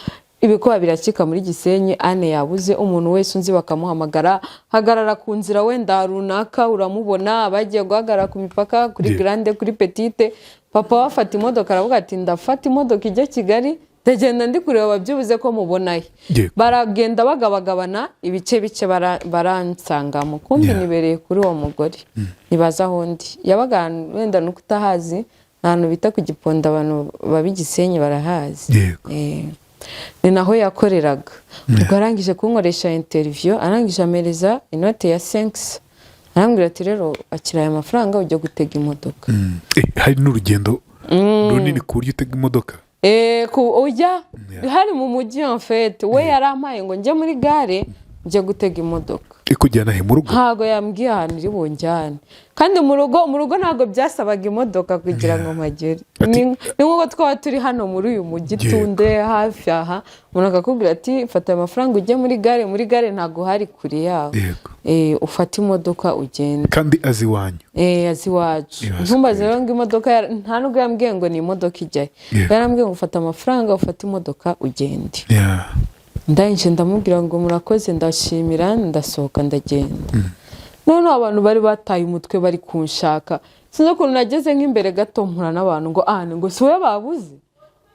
ibikuba biracika muri Gisenyi, Anne yabuze. Umuntu wese unzi bakamuhamagara: "Hagarara ku nzira wenda runaka uramubona." Bagiye guhagarara ku mipaka, kuri grande, kuri petite. Papa we afata imodoka, aravuga ati: "Ndafata imodoka ijya Kigali, ndagenda ndi kureba byibuze ko mubonayo." Baragenda bagabagabana ibice bice, baransangamo kumbi nibereye kuri uwo mugore. Ntibaza aho ndi, yabaga ahantu, wenda nuko utahazi, ahantu bita ku Giponda, abantu baba i Gisenyi barahazi. Ni naho yakoreraga. Ubwo arangije kunkoresha interview, arangije ampereza inote ya 500, arambwira ati: "Rero akira aya mafaranga ujya gutega imodoka." Hari n'urugendo runini ku buryo utega imodoka? Ujya hari mu mujyi, en fait we yarampaye ngo njye muri gare. Njye gutega imodoka. Ikujyana he? Mu rugo? Ntabwo yambwiye ahantu iri bunjyane, kandi mu rugo ntabwo byasabaga imodoka kugira ngo mpagere. Ni nk'uko twaba turi hano muri uyu mujyi, tunde hafi aha, umuntu akakubwira ati: "Fata ayo mafaranga ujye muri gare." Ntabwo hari kure yaho. Ufate imodoka ugende. Kandi azi iwanyu. Azi iwacu. Ibaze Ntumbaze kweri. rero ngo imodoka nta nubwo yambwiye ngo ni imodoka ijyayo. Yarambwiye ngo: "Ufate amafaranga, ufate imodoka ugende." Ndangije ndamubwira ngo: "Murakoze, ndashimira." Ndasohoka, ndagenda. Noneho abantu bari bataye umutwe, bari kunshaka. Sinzi ukuntu nageze nk'imbere gato, mpura n'abantu ngo: "Ah, ngo si wowe babuze?"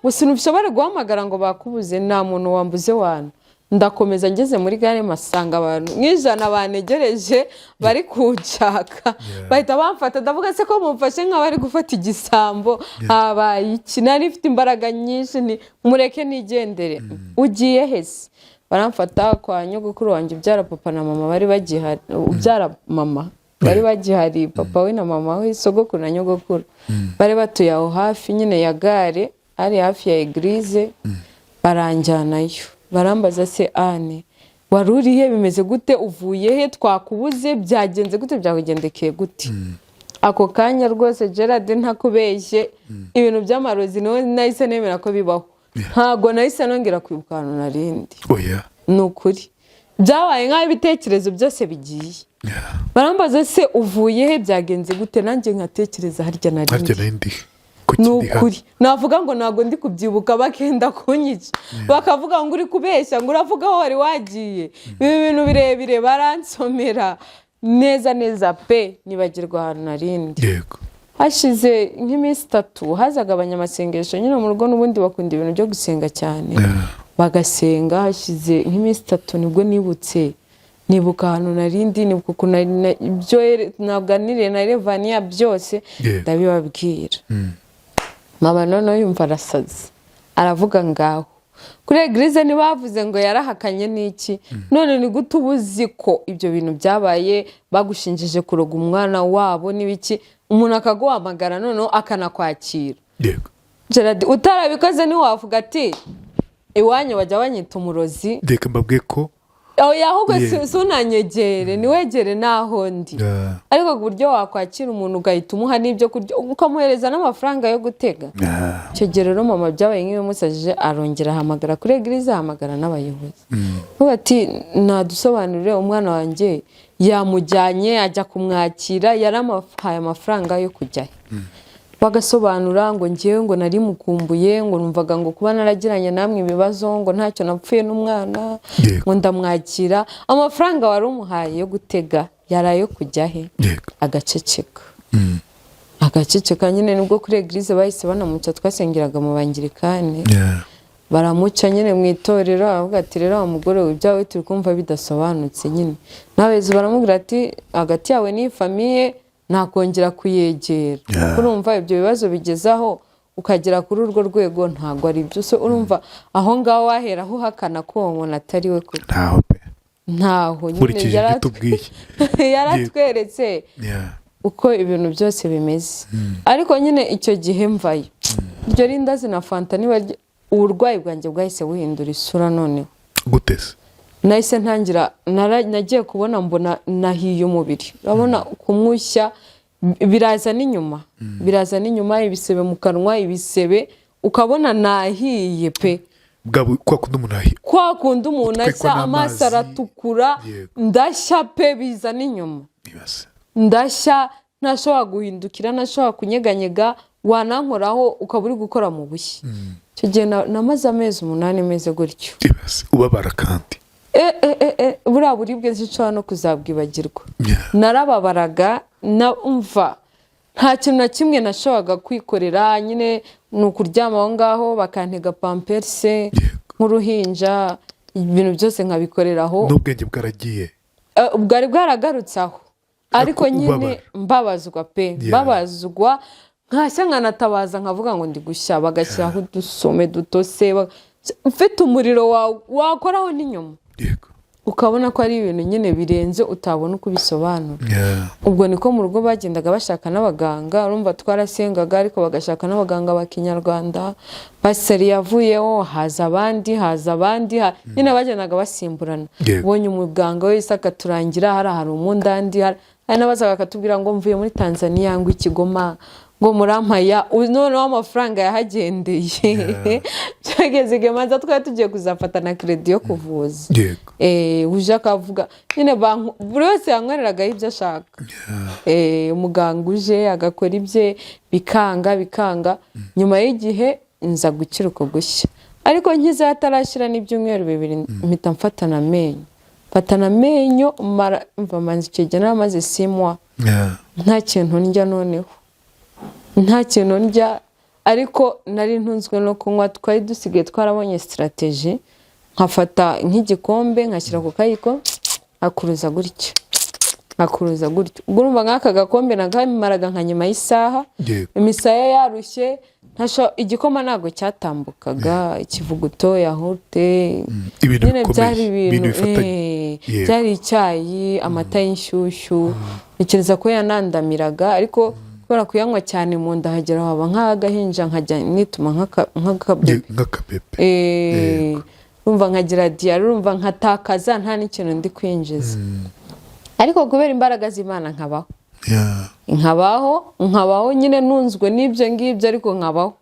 Ngo sinushobore guhamagara ngo bakubuze. Nta muntu wambuze wana. Ndakomeza, ngeze muri gare mpasanga abantu nk'ijana bantegereje, bari kunshaka. Bahita bamfata. Ndavuga: "Se ko mumfashe nk'abari gufata igisambo, habaye iki?" Nari mfite imbaraga nyinshi, ni mureke nigendere. "Ugiye hese?" Baramfata kwa nyogokuru wanjye ubyara papa na mama, bari bagihari, ubyara mama bari bagihari, papa we na mama we, sogokuru na nyogokuru, bari batuye aho hafi nyine ya gare, ari hafi ya église. Baranjyanayo, barambaza: "Se Ane, wari urihe? Bimeze gute? Uvuye he? Twakubuze, byagenze gute? Byakugendekeye gute?" Ako kanya rwose, Gerard, ntakubeshye, ibintu by'amarozi niho nahise nemera ko bibaho. Ntabwo nahise nongera kwibuka ahantu narindi. Oya. Ni ukuri, byabaye nk'aho ibitekerezo byose bigiye. Barambaza: "Se uvuye he? Byagenze gute?" Nanjye nkatekereza harya Harya narindi. Nari ndi kuki Ni ndi hano? ukuri, navuga ngo ntabwo ndi kubyibuka, bakenda kunyica, bakavuga ngo: "Uri kubeshya, ngo uravuga aho wari wagiye." Ibi bintu birebire baransomera neza neza pe, nibagirwa ahantu narindi. Hashize nk'iminsi 3 hazaga abanyamasengesho nyine mu rugo, n'ubundi bakunda ibintu byo gusenga cyane, bagasenga. Hashize nk'iminsi 3 nibwo nibutse, nibuka ahantu narindi, nibuka ukuntu ibyo naganiriye na Revaniya byose, ndabibabwira. Mama noneho yumva arasaze, aravuga: "Ngaho kuri église ntibavuze ngo yarahakanye n'iki? None ni gute uba uzi ko ibyo bintu byabaye, bagushinjije kuroga umwana wabo n'ibiki, umuntu akaguhamagara noneho akanakwakira?" Gerard, utarabikoze ntiwavuga ati: "Iwanyu bajya banyita umurozi." Reka mbabwiye ko Oya, ahubwo si unanyegere, ntiwegere n'aho ndi. Ariko ku buryo wakwakira umuntu, ugahita umuha n'ibyo kurya, ukamuhereza n'amafaranga yo gutega. Icyo gihe rero mama byabaye nk'ibimusajije, arongera ahamagara kuri église, ahamagara n'abayobozi. Avuga ati: "Nadusobanurire, umwana wanjye yamujyanye ajya kumwakira, yaramuhaye amafaranga yo kujyayo." Bagasobanura ngo: "Ngewe ngo nari mukumbuye, ngo numvaga ngo kuba naragiranye namwe ibibazo, ngo ntacyo napfuye n'umwana, ngo ndamwakira." "Amafaranga wari umuhaye yo gutega yari ayo kujya he?" Agaceceka, agaceceka nyine. Nibwo kuri église bahise banamuca, twasengeraga mu bangirikani. Baramuca nyine mu itorero, aravuga ati: "Rero wa mugore we, ibyawe turi kumva bidasobanutse nyine." N'abayobozi baramubwira ati: "Hagati yawe n'iyi famille ntakongera kuyegera." Urumva ibyo bibazo bigezaho ukagera kuri urwo rwego, ntabwo ari byo. So urumva aho ngaho waheraho uhakana ko uwo muntu atari we koko? Ntaho pe. Ntaho nyine. Nkurikije ibyo tubwiye. Yaratweretse uko ibintu byose bimeze. Ariko nyine icyo gihe mvayo, iryo rindazi na fanta, niba uburwayi bwanjye bwahise buhindura isura noneho. Gute se? Nahise ntangira, nagiye kubona mbona nahiye umubiri. Urabona kumwushya biraza n'inyuma, biraza n'inyuma, ibisebe mu kanwa, ibisebe, ukabona nahiye pe. Kwa kundi umuntu ahi Kwa kundi umuntu Utwikwa ashya amaso, n'amazi. aratukura. Ndashya pe, biza n'inyuma. Ibaze. Ndashya, ntashobora guhindukira, ntashobora kunyeganyega, wanankoraho ukaba uri gukora mu bushyi. Icyo gihe namaze amezi 8 meze gutyo. Ibaze, ubabara kandi. E, e, e, e, buriya buribwe sinshobora no kuzabwibagirwa. Narababaraga, na umva nta kintu na kimwe nashoboraga kwikorera nyine, ni ukuryama aho ngaho bakantega Pampers nk'uruhinja, ibintu byose nkabikorera aho. N'ubwenge bwaragiye? Bwari bwaragarutse aho, ariko Ariko nyine ubabara. mbabazwa pe. Mbabazwa, nkashya, nkanatabaza, nkavuga ngo ndi gushya, bagashyiraho udusome dutose, mfite umuriro wakoraho n'inyuma. Ukabona ko ari ibintu nyine birenze, utabona uko ubisobanura. Ubwo niko mu rugo bagendaga bashaka n'abaganga. Urumva twarasengaga, ariko bagashaka n'abaganga ba kinyarwanda. Pasiteri yavuyeho, haza abandi, haza abandi, nyine bagendaga basimburana. Ubonye umuganga wese akaturangira hari umundandi, hari n'abazaga bakatubwira ngo mvuye muri Tanzania, ngo i Kigoma, ngo murampaya. Noneho amafaranga yahagendeye, byageze igihe manza twari tugiye kuzafata na crédit yo kuvuza. Uje akavuga nyine buri wese yanywereragaho ibyo ashaka. Umuganga uje agakora ibye, bikanga, bikanga. Nyuma y'igihe nza gukira uko gushya, ariko nkize hatarashyira n'ibyumweru 2, mpita mfatana amenyo, mfatana amenyo, mara mva manza icyo gihe naramaze 6 mois nta kintu ndya. Noneho nta kintu ndya, ariko nari ntunzwe no kunywa. Twari dusigaye twarabonye stratégie, nkafata nk'igikombe nkashyira ku kayiko, nkakuruza gutya, nkakuruza gutya. Ubwo urumva nk'aka gakombe nakamaraga nka nyuma y'isaha. Imisaya yarushye, igikoma ntabwo cyatambukaga, ikivuguto, yawurute. Ibintu Nyine bikomeye, byari ibintu ibintu bifatanye. Byari icyayi, amata y'inshyushyu, ntekereza ko yanandamiraga, ariko kubera kuyanywa cyane mu nda hagera haba nk'agahinja, nkajya nituma nk'akabebe. Nk'akabebe. Urumva nkagira diarrhée, urumva nkatakaza nta n'ikintu ndi kwinjiza, ariko kubera imbaraga z'Imana nkabaho. Nkabaho, nkabaho nyine nunzwe n'ibyo ngibyo, ariko nkabaho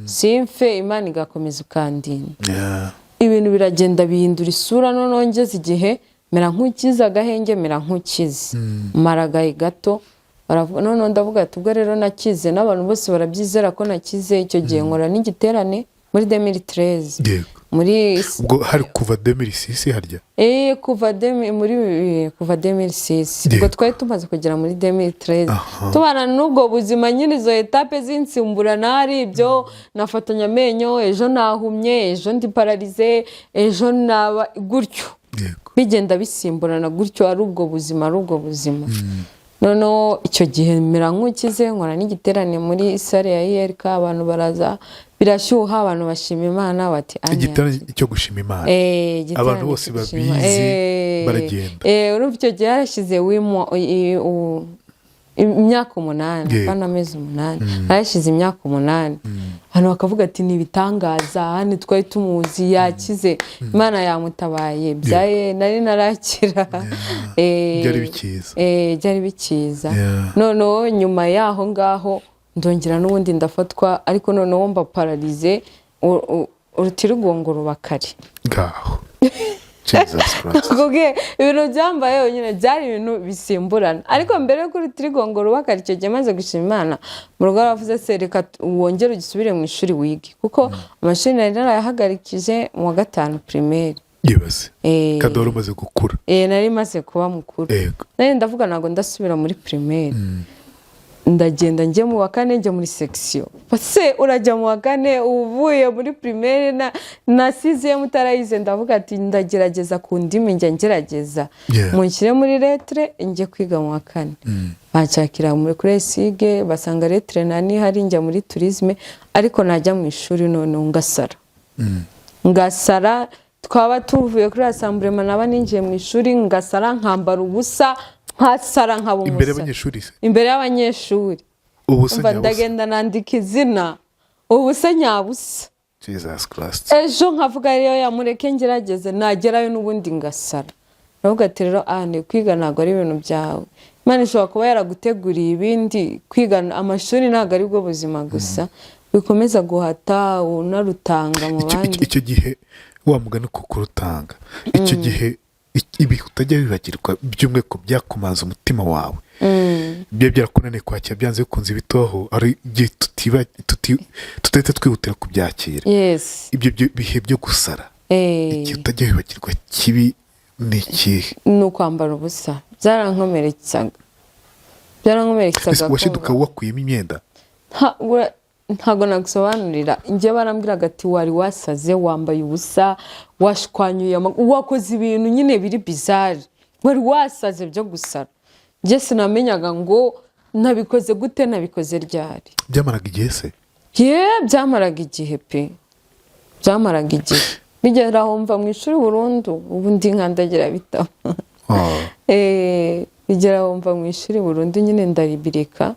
simfe, Imana igakomeza ikandinda. Ibintu biragenda bihindura isura. Noneho ngeze igihe mera nk'ukize agahenge, mera nk'ukize, mara agahe gato, baravuga. Noneho ndavuga ati ubwo rero nakize, n'abantu bose barabyizera ko nakize. Icyo gihe nkora n'igiterane muri 2013. Muri Ubwo hari kuva 2006 harya? Kuva kuva 2006, ubwo twari tumaze kugera muri 2013. Tubana n'ubwo buzima nyine, izo étapes z'insimburana, hari ibyo nafatanya amenyo, ejo nahumye, ejo ndi paralysé, ejo naba gutyo. Bigenda bisimburana gutyo, ari ubwo buzima, ari ubwo buzima. Noneho icyo gihe mera nk'ukize, nkora n'igiterane muri salle ya ULK, abantu baraza, birashyuha, abantu bashima Imana bati "Anya." Igiterane cyo gushima Imana. Igiterane Abantu bose cyo gushima. babizi, baragenda. Urumva icyo gihe yarashize imyaka 8, apana amezi 8, yarashize imyaka 8. Abantu bakavuga ati ni ibitangaza, hano twari tumuzi yakize, Imana yamutabaye, byaye nari narakira. Byari bikiza. Byari bikiza. Noneho nyuma yaho ngaho ndongera n'ubundi ndafatwa, ariko noneho mba paralysé, urutirigongo ruba kare. Ngaho, Jesus Christ! Nakubwiye ibintu byambayeho nyine, byari ibintu bisimburana. Ariko mbere y'uko urutirigongo ruba kare, icyo gihe maze gushima Imana, mu rugo baravuze se reka wongere ugisubire mu ishuri wige, kuko amashuri nari narayahagarikije mu wa gatanu primaire. Yibaze, kandi wari umaze gukura. Nari maze kuba mukuru. Nari ndavuga ntabwo ndasubira muri primaire, ndagenda njye mu wa kane, njya muri section. Se urajya mu wa kane uvuye muri primaire na sixième utarayize? Ndavuga ati ndagerageza ku ndimi, njya ngerageza, munshyire muri lettres njye kwiga mu wa kane. Banshakira muri kuri ESIG, basanga lettres nani hari, njya muri tourisme. Ariko najya mu ishuri noneho ngasara, ngasara. Twaba tuvuye kuri rassemblement, naba ninjiye mu ishuri ngasara, nkambara ubusa, nkasara, nkaba Imbere umusara. y'abanyeshuri se? Imbere y'abanyeshuri. Ubusa Umva, nyabusa. Ndagenda nandika izina, ubusa nyabusa. Jesus Christ! Ejo nkavuga rero yamureke ngerageze, nagerayo n'ubundi ngasara. Ndavuga ati rero aha kwiga ntabwo ari ibintu byawe, Imana ishobora kuba yaraguteguriye ibindi. Kwiga amashuri ntabwo ari bwo buzima gusa, wikomeza guhata unarutanga mu bandi. Icyo gihe, wa mugani ko kurutanga, icyo gihe ibihe utajya wibagirwa by'umwihariko byakomanze umutima wawe, ibyo byarakunaniye kwakira, byanze bikunze bitoho hari igihe tudahita twihutira kubyakira. Ibyo bihe byo gusara, igihe utajya wibagirwa kibi ni ikihe? Ni ukwambara ubusa, byarankomeretsaga, byarankomeretsaga. Ese washiduka wakuyemo imyenda? Ntabwo nagusobanurira. Njye barambwiraga ati wari wasaze, wambaye ubusa, washwanyuye, wakoze ibintu nyine biri bizarre, wari wasaze byo gusara. Njye sinamenyaga ngo nabikoze gute, nabikoze ryari. Byamaraga igihe se? Ye, byamaraga igihe pe, byamaraga igihe. Bigera aho mva mu ishuri burundu, ubu ndi nkandagira bitabo. Oh. Bigera aho mva mu ishuri burundu nyine, ndaribireka.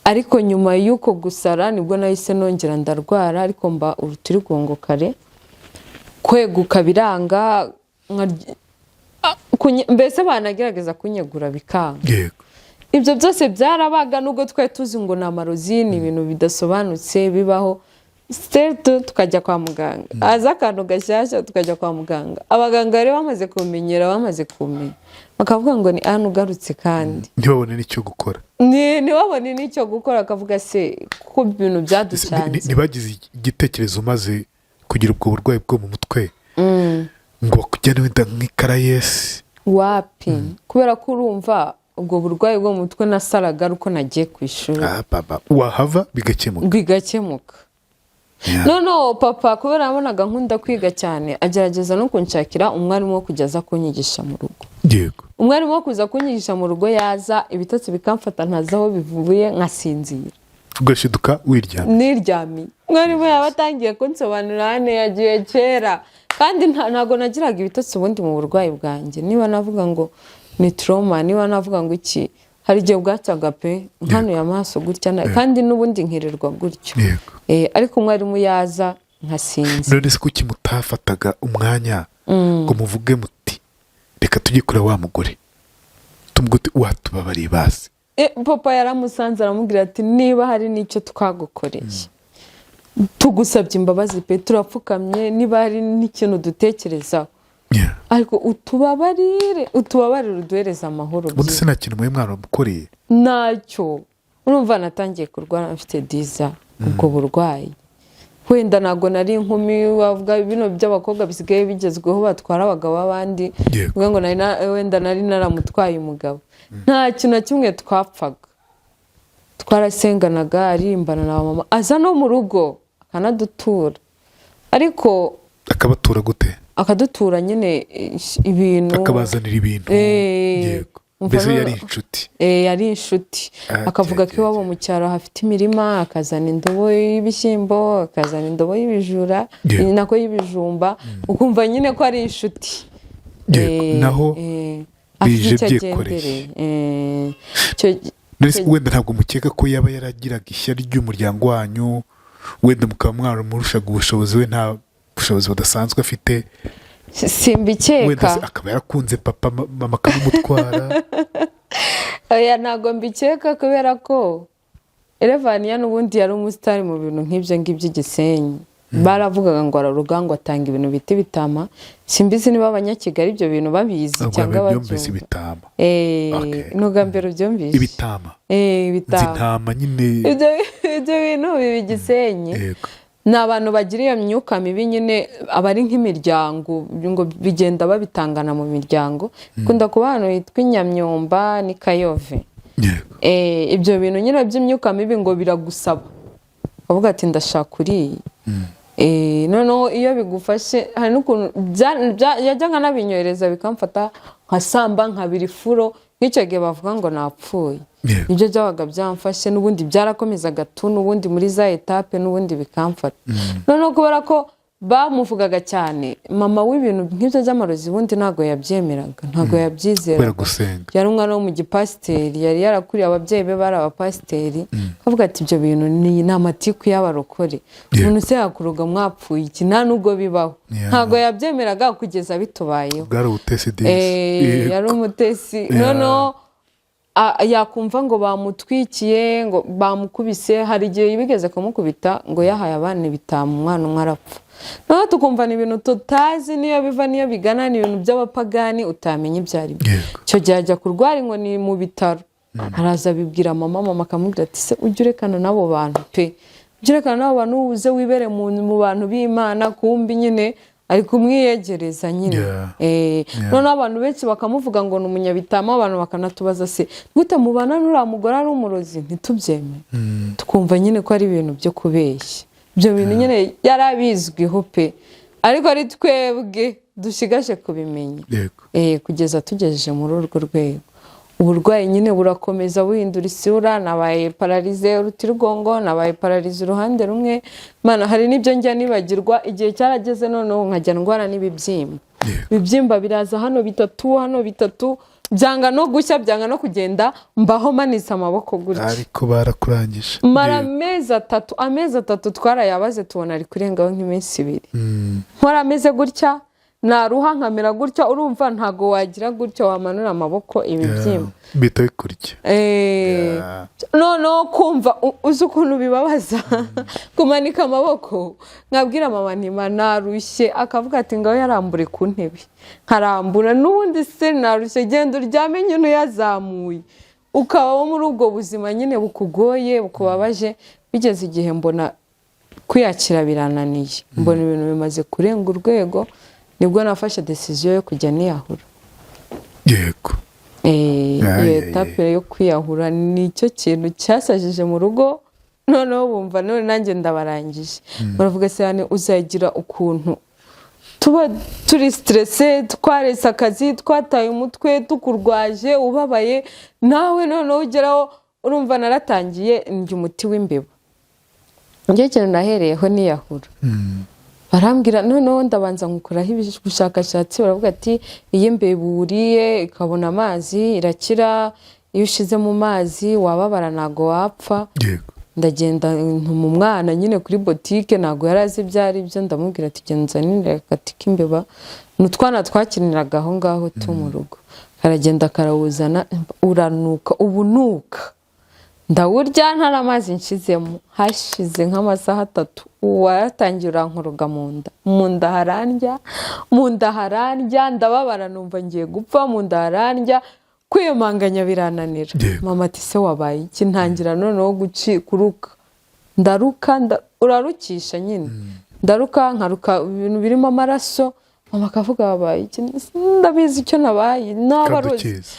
Ariko nyuma y'uko gusara nibwo nahise nongera ndarwara, ariko mba urutirigongo kare, kweguka biranga, mbese banagerageza kunyegura bikanga. Ibyo byose byarabaga, nubwo twari tuzi ngo ni amarozi, ni ibintu bidasobanutse bibaho. Sitetu tukajya kwa muganga, haza akantu gashyashya tukajya kwa muganga. Abaganga rero bamaze kumenyera, bamaze kumenya, bakavuga ngo ni hano ugarutse kandi. Ntibabone n'icyo gukora. Ntibabone n'icyo gukora, akavuga se kuko ibintu byaducanze. Ntibagize igitekerezo umaze kugira ubwo burwayi bwo mu mutwe ngo bakujyane wenda nk'i Caraes? Wapi, kubera ko urumva ubwo burwayi bwo mu mutwe nasaraga ari uko nagiye ku ishuri. Ah, baba, wahava bigakemuka. Bigakemuka. Noneho papa, kubera yabonaga nkunda kwiga cyane, agerageza no kunshakira umwarimu wo kujya aza kunyigisha mu rugo. Umwarimu wo kuza kunyigisha mu rugo yaza, ibitotsi bikamfata ntazi aho bivuye, nkasinzira. Ugashiduka wiryamye. Niryamiye. Umwarimu yaba atangiye kunsobanurira hano yagiye kera, kandi ntabwo nagiraga ibitotsi ubundi mu burwayi bwanjye. Niba navuga ngo ni trauma, niba navuga ngo iki, hari igihe bwacyaga pe nkanuye amaso gutya, kandi n'ubundi nkirirwa gutyo. Ariko umwarimu yaza nkasinzira. None se kuki mutafataga umwanya ngo muvuge muti: "Reka tujye kureba wa mugore, tumubwire uti watubabariye basi"? Papa yaramusanze, aramubwira ati: "Niba hari n'icyo twagukoreye, tugusabye imbabazi pe, turapfukamye, niba hari n'ikintu dutekerezaho, ariko utubabarire, utubabarire, uduhereze amahoro." Ubundi se nta kintu mwe mwaramukoreye? Ntacyo. Urumva natangiye kurwara mfite 10 ans. Ubwo burwayi wenda ntabwo nari inkumi, wavuga bino by'abakobwa bisigaye bigezweho batwara abagabo b'abandi. Uvuga ngo wenda nari naramutwaye umugabo. Nta kintu na kimwe twapfaga, twarasenganaga, aririmbana na mama, aza no mu rugo akanadutura, ariko Akabatura gute? Akadutura nyine ibintu. Akabazanira ibintu. Umva. Mbese yari inshuti. Yari inshuti. Akavuga ko iwabo mu cyaro hafite imirima, akazana indobo y'ibishyimbo, akazana indobo y'ibijura, nako y'ibijumba, ukumva nyine ko ari inshuti. Naho afite bije icyo byikoreye. agendereye. None se wenda ntabwo mukeka ko yaba yaragiraga ishyari ry'umuryango wanyu, wenda mukaba mwaramurushaga ubushobozi, we nta bushobozi budasanzwe afite? Simbikeka. Wenda se akaba yarakunze papa, mama akamumutwara? Oya, ntabwo mbikeka, kubera ko Elevaniya n'ubundi yari umusitari mu bintu nk'ibyo ngibyo i Gisenyi. Baravugaga ngo araruga, ngo atanga ibintu bita ibitama. Simbizi niba Abanyakigali ibyo bintu babizi Ubwa cyangwa mbere byumvise babyumva. Ibitama. Ni ubwa mbere ubyumvise? Ibitama. Eh, Nzi ibitama. Intama nyine. Ibyo bintu biba i Gisenyi. Ni abantu bagira iyo myuka mibi nyine, aba ari nk'imiryango, ngo bigenda babitangana mu miryango. Bikunda kuba ahantu hitwa i Nyamyumba n'i Kayove. Ibyo bintu nyine by'imyuka mibi ngo biragusaba, ukavuga ati: "Ndashaka uriya." Noneho iyo bigufashe, hari n'ukuntu yajyaga anabinyohereza bikamfata, nkasamba nkabira ifuro, nk'icyo gihe bavuga ngo napfuye. Nibyo byabaga byamfashe. N'ubundi byarakomezaga tu, n'ubundi muri za étapes n'ubundi bikamfata. Noneho kubera ko bamuvugaga cyane, mama w'ibintu nk'ibyo by'amarozi ubundi ntabwo yabyemeraga, ntabwo yabyizeraga. Kubera gusenga. Yari umwana wo mu gipasiteri, yari yarakuriye, ababyeyi be bari abapasiteri, akavuga ati: "Ibyo bintu ni amatiku y'abarokore. Umuntu se yakuroga mwapfuye iki? Nta nubwo bibaho." Ntabwo yabyemeraga kugeza bitubayeho. Bwari ubutesi disi. Yari umutesi. Noneho yakumva ngo bamutwikiye, ngo bamukubise. Hari igihe bigeze kumukubita ngo yahaye abana ibitama, umwana umwe arapfa. Noneho tukumva ni ibintu tutazi niyo biva niyo bigana, ni ibintu by'abapagani utamenya ibyo ari byo. Icyo gihe ajya kurwara inkoni mu bitaro, araza abibwira mama. Mama akamubwira ati: "Se ujye urekana n'abo bantu pe, ujye urekana n'abo bantu, uze wibere mu bantu b'Imana." Kumbi nyine ari kumwiyegereza nyine. Noneho abantu benshi bakamuvuga ngo ni umunyabitama. Abantu bakanatubaza: "Se gute mubana n'uriya mugore ari umurozi?" Ntitubyemere, tukumva nyine ko ari ibintu byo kubeshya. Ibyo bintu nyine yari abizwiho pe, ariko ari twebwe dushigaje kubimenya. Kugeza tugejeje muri urwo rwego. Uburwayi nyine burakomeza buhindura isura. Nabaye paralysé urutirigongo, nabaye paralysé uruhande rumwe. Mana, hari n'ibyo njya nibagirwa. Igihe cyarageze noneho nkajya ndwara n'ibibyimba. Ibibyimba biraza hano bitatu, hano bitatu, byanga no gushya, byanga no kugenda, mbaho manitse amaboko gutya. Ariko barakurangije. Mara amezi 3, amezi 3 twarayabaze, tubona ari kurengaho nk'iminsi 2. Nkora ameze gutya, naruha nkamera gutya. Urumva ntago wagira gutya wamanura amaboko, ibibyimba Bihita bikurya. Noneho kumva uzi ukuntu bibabaza kumanika amaboko. Nkabwira mama ntima narushye, akavuga ati ngaho yarambure ku ntebe, nkarambura n'ubundi se narushye, genda uryame nyine uyazamuye. Ukabaho muri ubwo buzima nyine bukugoye, bukubabaje. Bigeze igihe mbona kwiyakira birananiye, mbona ibintu bimaze kurenga urwego, nibwo nafashe décision yo kujya niyahura. Iyo étape yo kwiyahura nicyo kintu cyasajije mu rugo. Noneho bumva none nanjye ndabarangije, baravuga cyane uzagira ukuntu tuba turi stressé, twarese akazi, twataye umutwe, tukurwaje, ubabaye, nawe noneho ugeraho. Urumva naratangiye ndya umuti w'imbeba. Nicyo kintu nahereyeho niyahura. Barambwira, noneho ndabanza nkukoraho ubushakashatsi, baravuga ati iyo imbeba wuriye ikabona amazi irakira, iyo ushize mu mazi wababara ntabwo wapfa. Ndagenda ntuma umwana nyine kuri botike, ntabwo yari azi ibyo ari byo. Ndamubwira ati genda unzanire agati k'imbeba. Ni utwana twakiniraga aho ngaho tu mu rugo. Karagenda karawuzana, uranuka ubunuka, ndawurya nta n'amazi nshizemo. Hashize nk'amasaha 3 waratangiye urankoroga mu nda, mu nda harandya, mu nda harandya, ndababara, numva ngiye gupfa, mu nda harandya, kwiyomanganya birananira. Mama ati se wabaye iki? Ntangira noneho kuruka, ndaruka, urarukisha nyine, ndaruka, nkaruka ibintu birimo amaraso. Mama akavuga wabaye iki? Ndabizi icyo nabaye, n'abarozi. Kadukiza.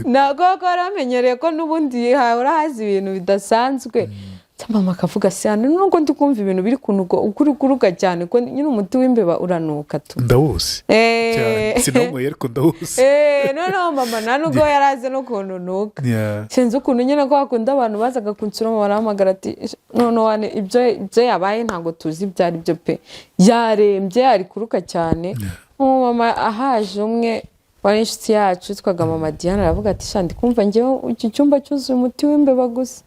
Ntabwo ko waramenyereye ko n'ubundi hahora haza ibintu bidasanzwe. Mama akavuga se hano nubwo ndi kumva ibintu biri kunuka, ukuri kuruka cyane, ko nyine umuti w'imbeba uranuka tu. Ndawuzi cyane, sinawunyweye ariko ndawuzi. Noneho mama nta nubwo yari azi n'ukuntu nuka. Sinzi ukuntu nyine ko hakunda abantu bazaga kunsura, barahamagara ati noneho wane ibyo yabaye ntabwo tuzi ibyo ari byo pe, yarembye, ari kuruka cyane. Umumama ahaje umwe wari inshuti yacu witwaga mama Diane, aravuga ati sha ndi kumva njyewe iki cyumba cyuzuye umuti w'imbeba gusa.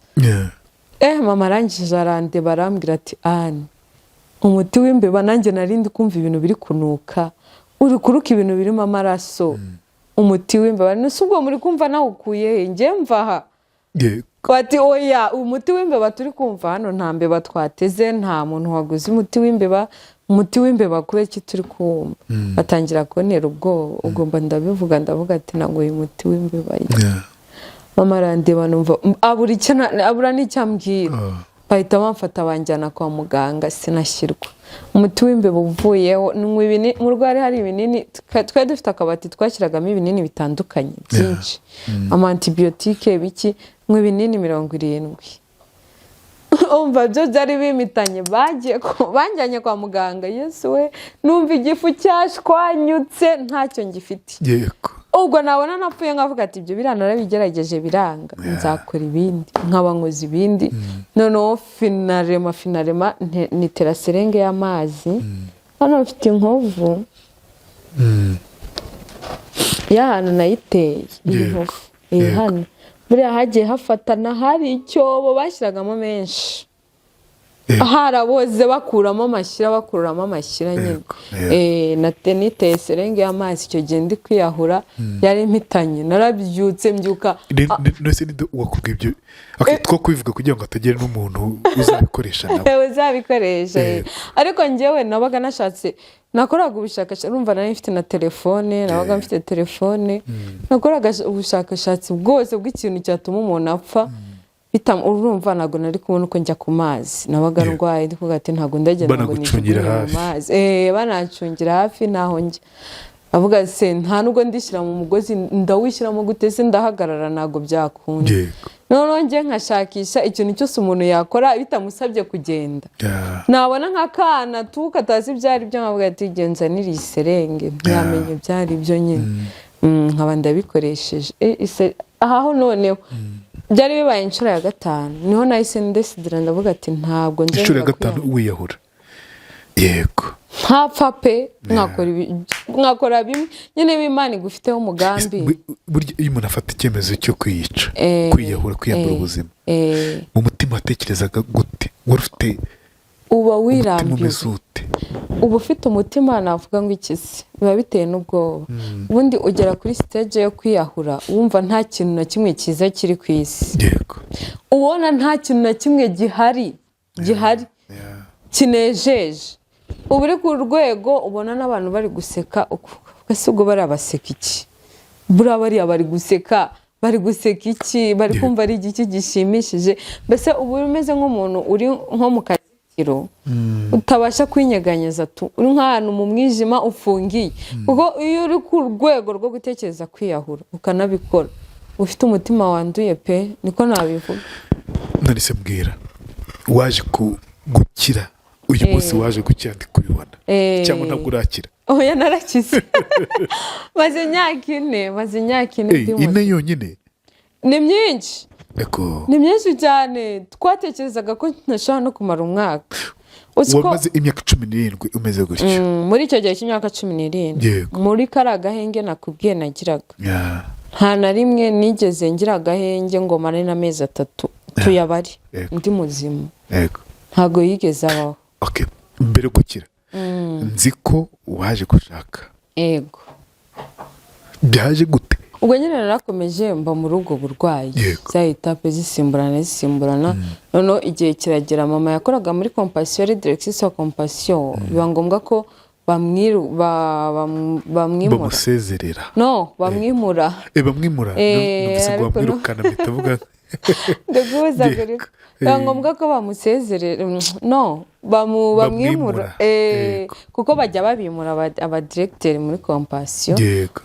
Mama arangije arandeba, arambwira ati Anne, umuti w'imbeba, nanjye nari ndi kumva ibintu biri kunuka, uri kuruka ibintu birimo amaraso, umuti w'imbeba nese ubwo muri kumva nawukuye he? Njye mva aha. Bati oya, umuti w'imbeba turi kumva hano nta mbeba twateze, nta muntu waguze umuti w'imbeba, umuti w'imbeba kubera iki turi kuwumva? Batangira kuntera ubwoba. Ubwo mba ndabivuga, ndavuga ati ntabwo uyu muti w'imbeba. Mama arandeba, numva abura icyo abura n'icyo ambwira. Bahita bamfata banjyana kwa muganga, sinashyirwa. Umuti w'imbeba uvuyeho, nywa ibinini. Mu rugo hari hari ibinini, twari dufite akabati twashyiragamo ibinini bitandukanye byinshi, ama antibiotique biki, nywa ibinini 70. Umva byo byari bimitanye. Banjyanye kwa muganga, Yesu we, numva igifu cyashwanyutse, ntacyo ngifite. Ubwo nabona napfuye nkavuga ati ibyo biriya narabigerageje biranga, nzakora ibindi, nkaba nkoze ibindi. Noneho finalement nitera seringue y'amazi. Hano mfite inkovu y'ahantu nayiteye iyi nkovu iri hano. Buriya hagiye hafatana, hari icyobo bashyiragamo menshi, haraboze, bakuramo amashyira, bakuramo amashyira nyine. Niteye seringue y'amazi icyo gihe ndi kwiyahura, yari impitanye. Narabyutse, mbyuka None ninde wakubwiye ibyo? Okay, two kubivuga kugira ngo hatagira n'umuntu uzabikoresha nawe. Uzabikoresha. Ariko njyewe nabaga nashatse, nakoraga ubushakashatsi. Urumva nari mfite na telefone, nabaga mfite telefone, nakoraga ubushakashatsi bwose bw'ikintu cyatuma umuntu apfa. Urumva ntabwo nari kubona uko njya ku mazi, nabaga ndwaye, ndi kuvuga ati ntabwo ndagenda ngo Banagucungira nijugunye mu hafi. mazi. Banancungira hafi ntaho njya. Avuga se nta nubwo ndishyira mu mugozi, ndawishyiramo gute se? Ndahagarara, ntabwo byakunda. Noneho njye nkashakisha ikintu cyose umuntu yakora bitamusabye kugenda. Nabona nk'akana tu katazi ibyo ari byo, nkavuga ati genza niriye seringue, ntiyamenye ibyo ari byo nyine. Nkaba ndabikoresheje. Aho noneho byari bibaye inshuro ya gatanu, niho nahise ndesidira, ndavuga ati ntabwo Inshuro ya nzongera gatanu kwiyahura. Wiyahura, yego. Ntapfa pe, nkakora bimwe nyine b'Imana igufiteho umugambi. Burya iyo umuntu afata icyemezo cyo kwiyica, kwiyahura, kwiyambura ubuzima, mu mutima watekerezaga gute? Wari ufite Uba umutima wirambiwe. umeze ute? Uba ufite umutima, navuga ngo ikisi biba bitewe n'ubwoba. Ubundi ugera kuri stage yo kwiyahura wumva nta kintu na kimwe cyiza kiri ku isi, ubona nta kintu na kimwe gihari kinejeje. Uba uri ku rwego ubona n'abantu bari guseka, ukavuga: "Se ubwo bariya baseka iki? Buriya bariya bari guseka, bari guseka iki? Bari kumva ari igiki gishimishije?" Mbese uba umeze nk'umuntu uri nko mu kazitiro utabasha kwinyeganyeza tu, uri nk'ahantu mu mwijima ufungiye. Kuko iyo uri ku rwego rwo gutekereza kwiyahura ukanabikora, ufite umutima wanduye pe, niko nabivuga. None se mbwira, waje gukira uyu munsi, waje gukira ndi kubibona, cyangwa ntabwo urakira? Oya, narakize, maze imyaka 4, maze imyaka 4 ndi 4 muzima. Yonyine? Ni myinshi. Ego. Ni myinshi cyane. Twatekerezaga ko ntashobora no kumara umwaka. Uzi ko Wamaze imyaka 17 umeze gutyo? Muri icyo gihe cy'imyaka 17, muri kariya gahenge nakubwiye nagiraga, nta na rimwe nigeze ngira agahenge ngo mare n'amezi 3 tuyabare ndi muzima. Ntabwo yigeze abaho. Okay, mbere yo gukira nzi ko waje gushaka. Yego. Byaje gute? Ubwo nyine narakomeje mba muri ubwo burwayi, za étapes zisimburana zisimburana. Noneho igihe kiragera, mama yakoraga muri Compassion, ari directrice wa Compassion, biba ngombwa ko bamwimura. Bamusezerera? No, bamwimura. Bamwimura. Numvise ngo Ariko no. bamwirukana, mpita mvuga. Ndaguhuzagurika. Biba ngombwa ko bamusezerera, no, bamwimura. Bamwimura. Kuko bajya babimura abadiregiteri muri Compassion.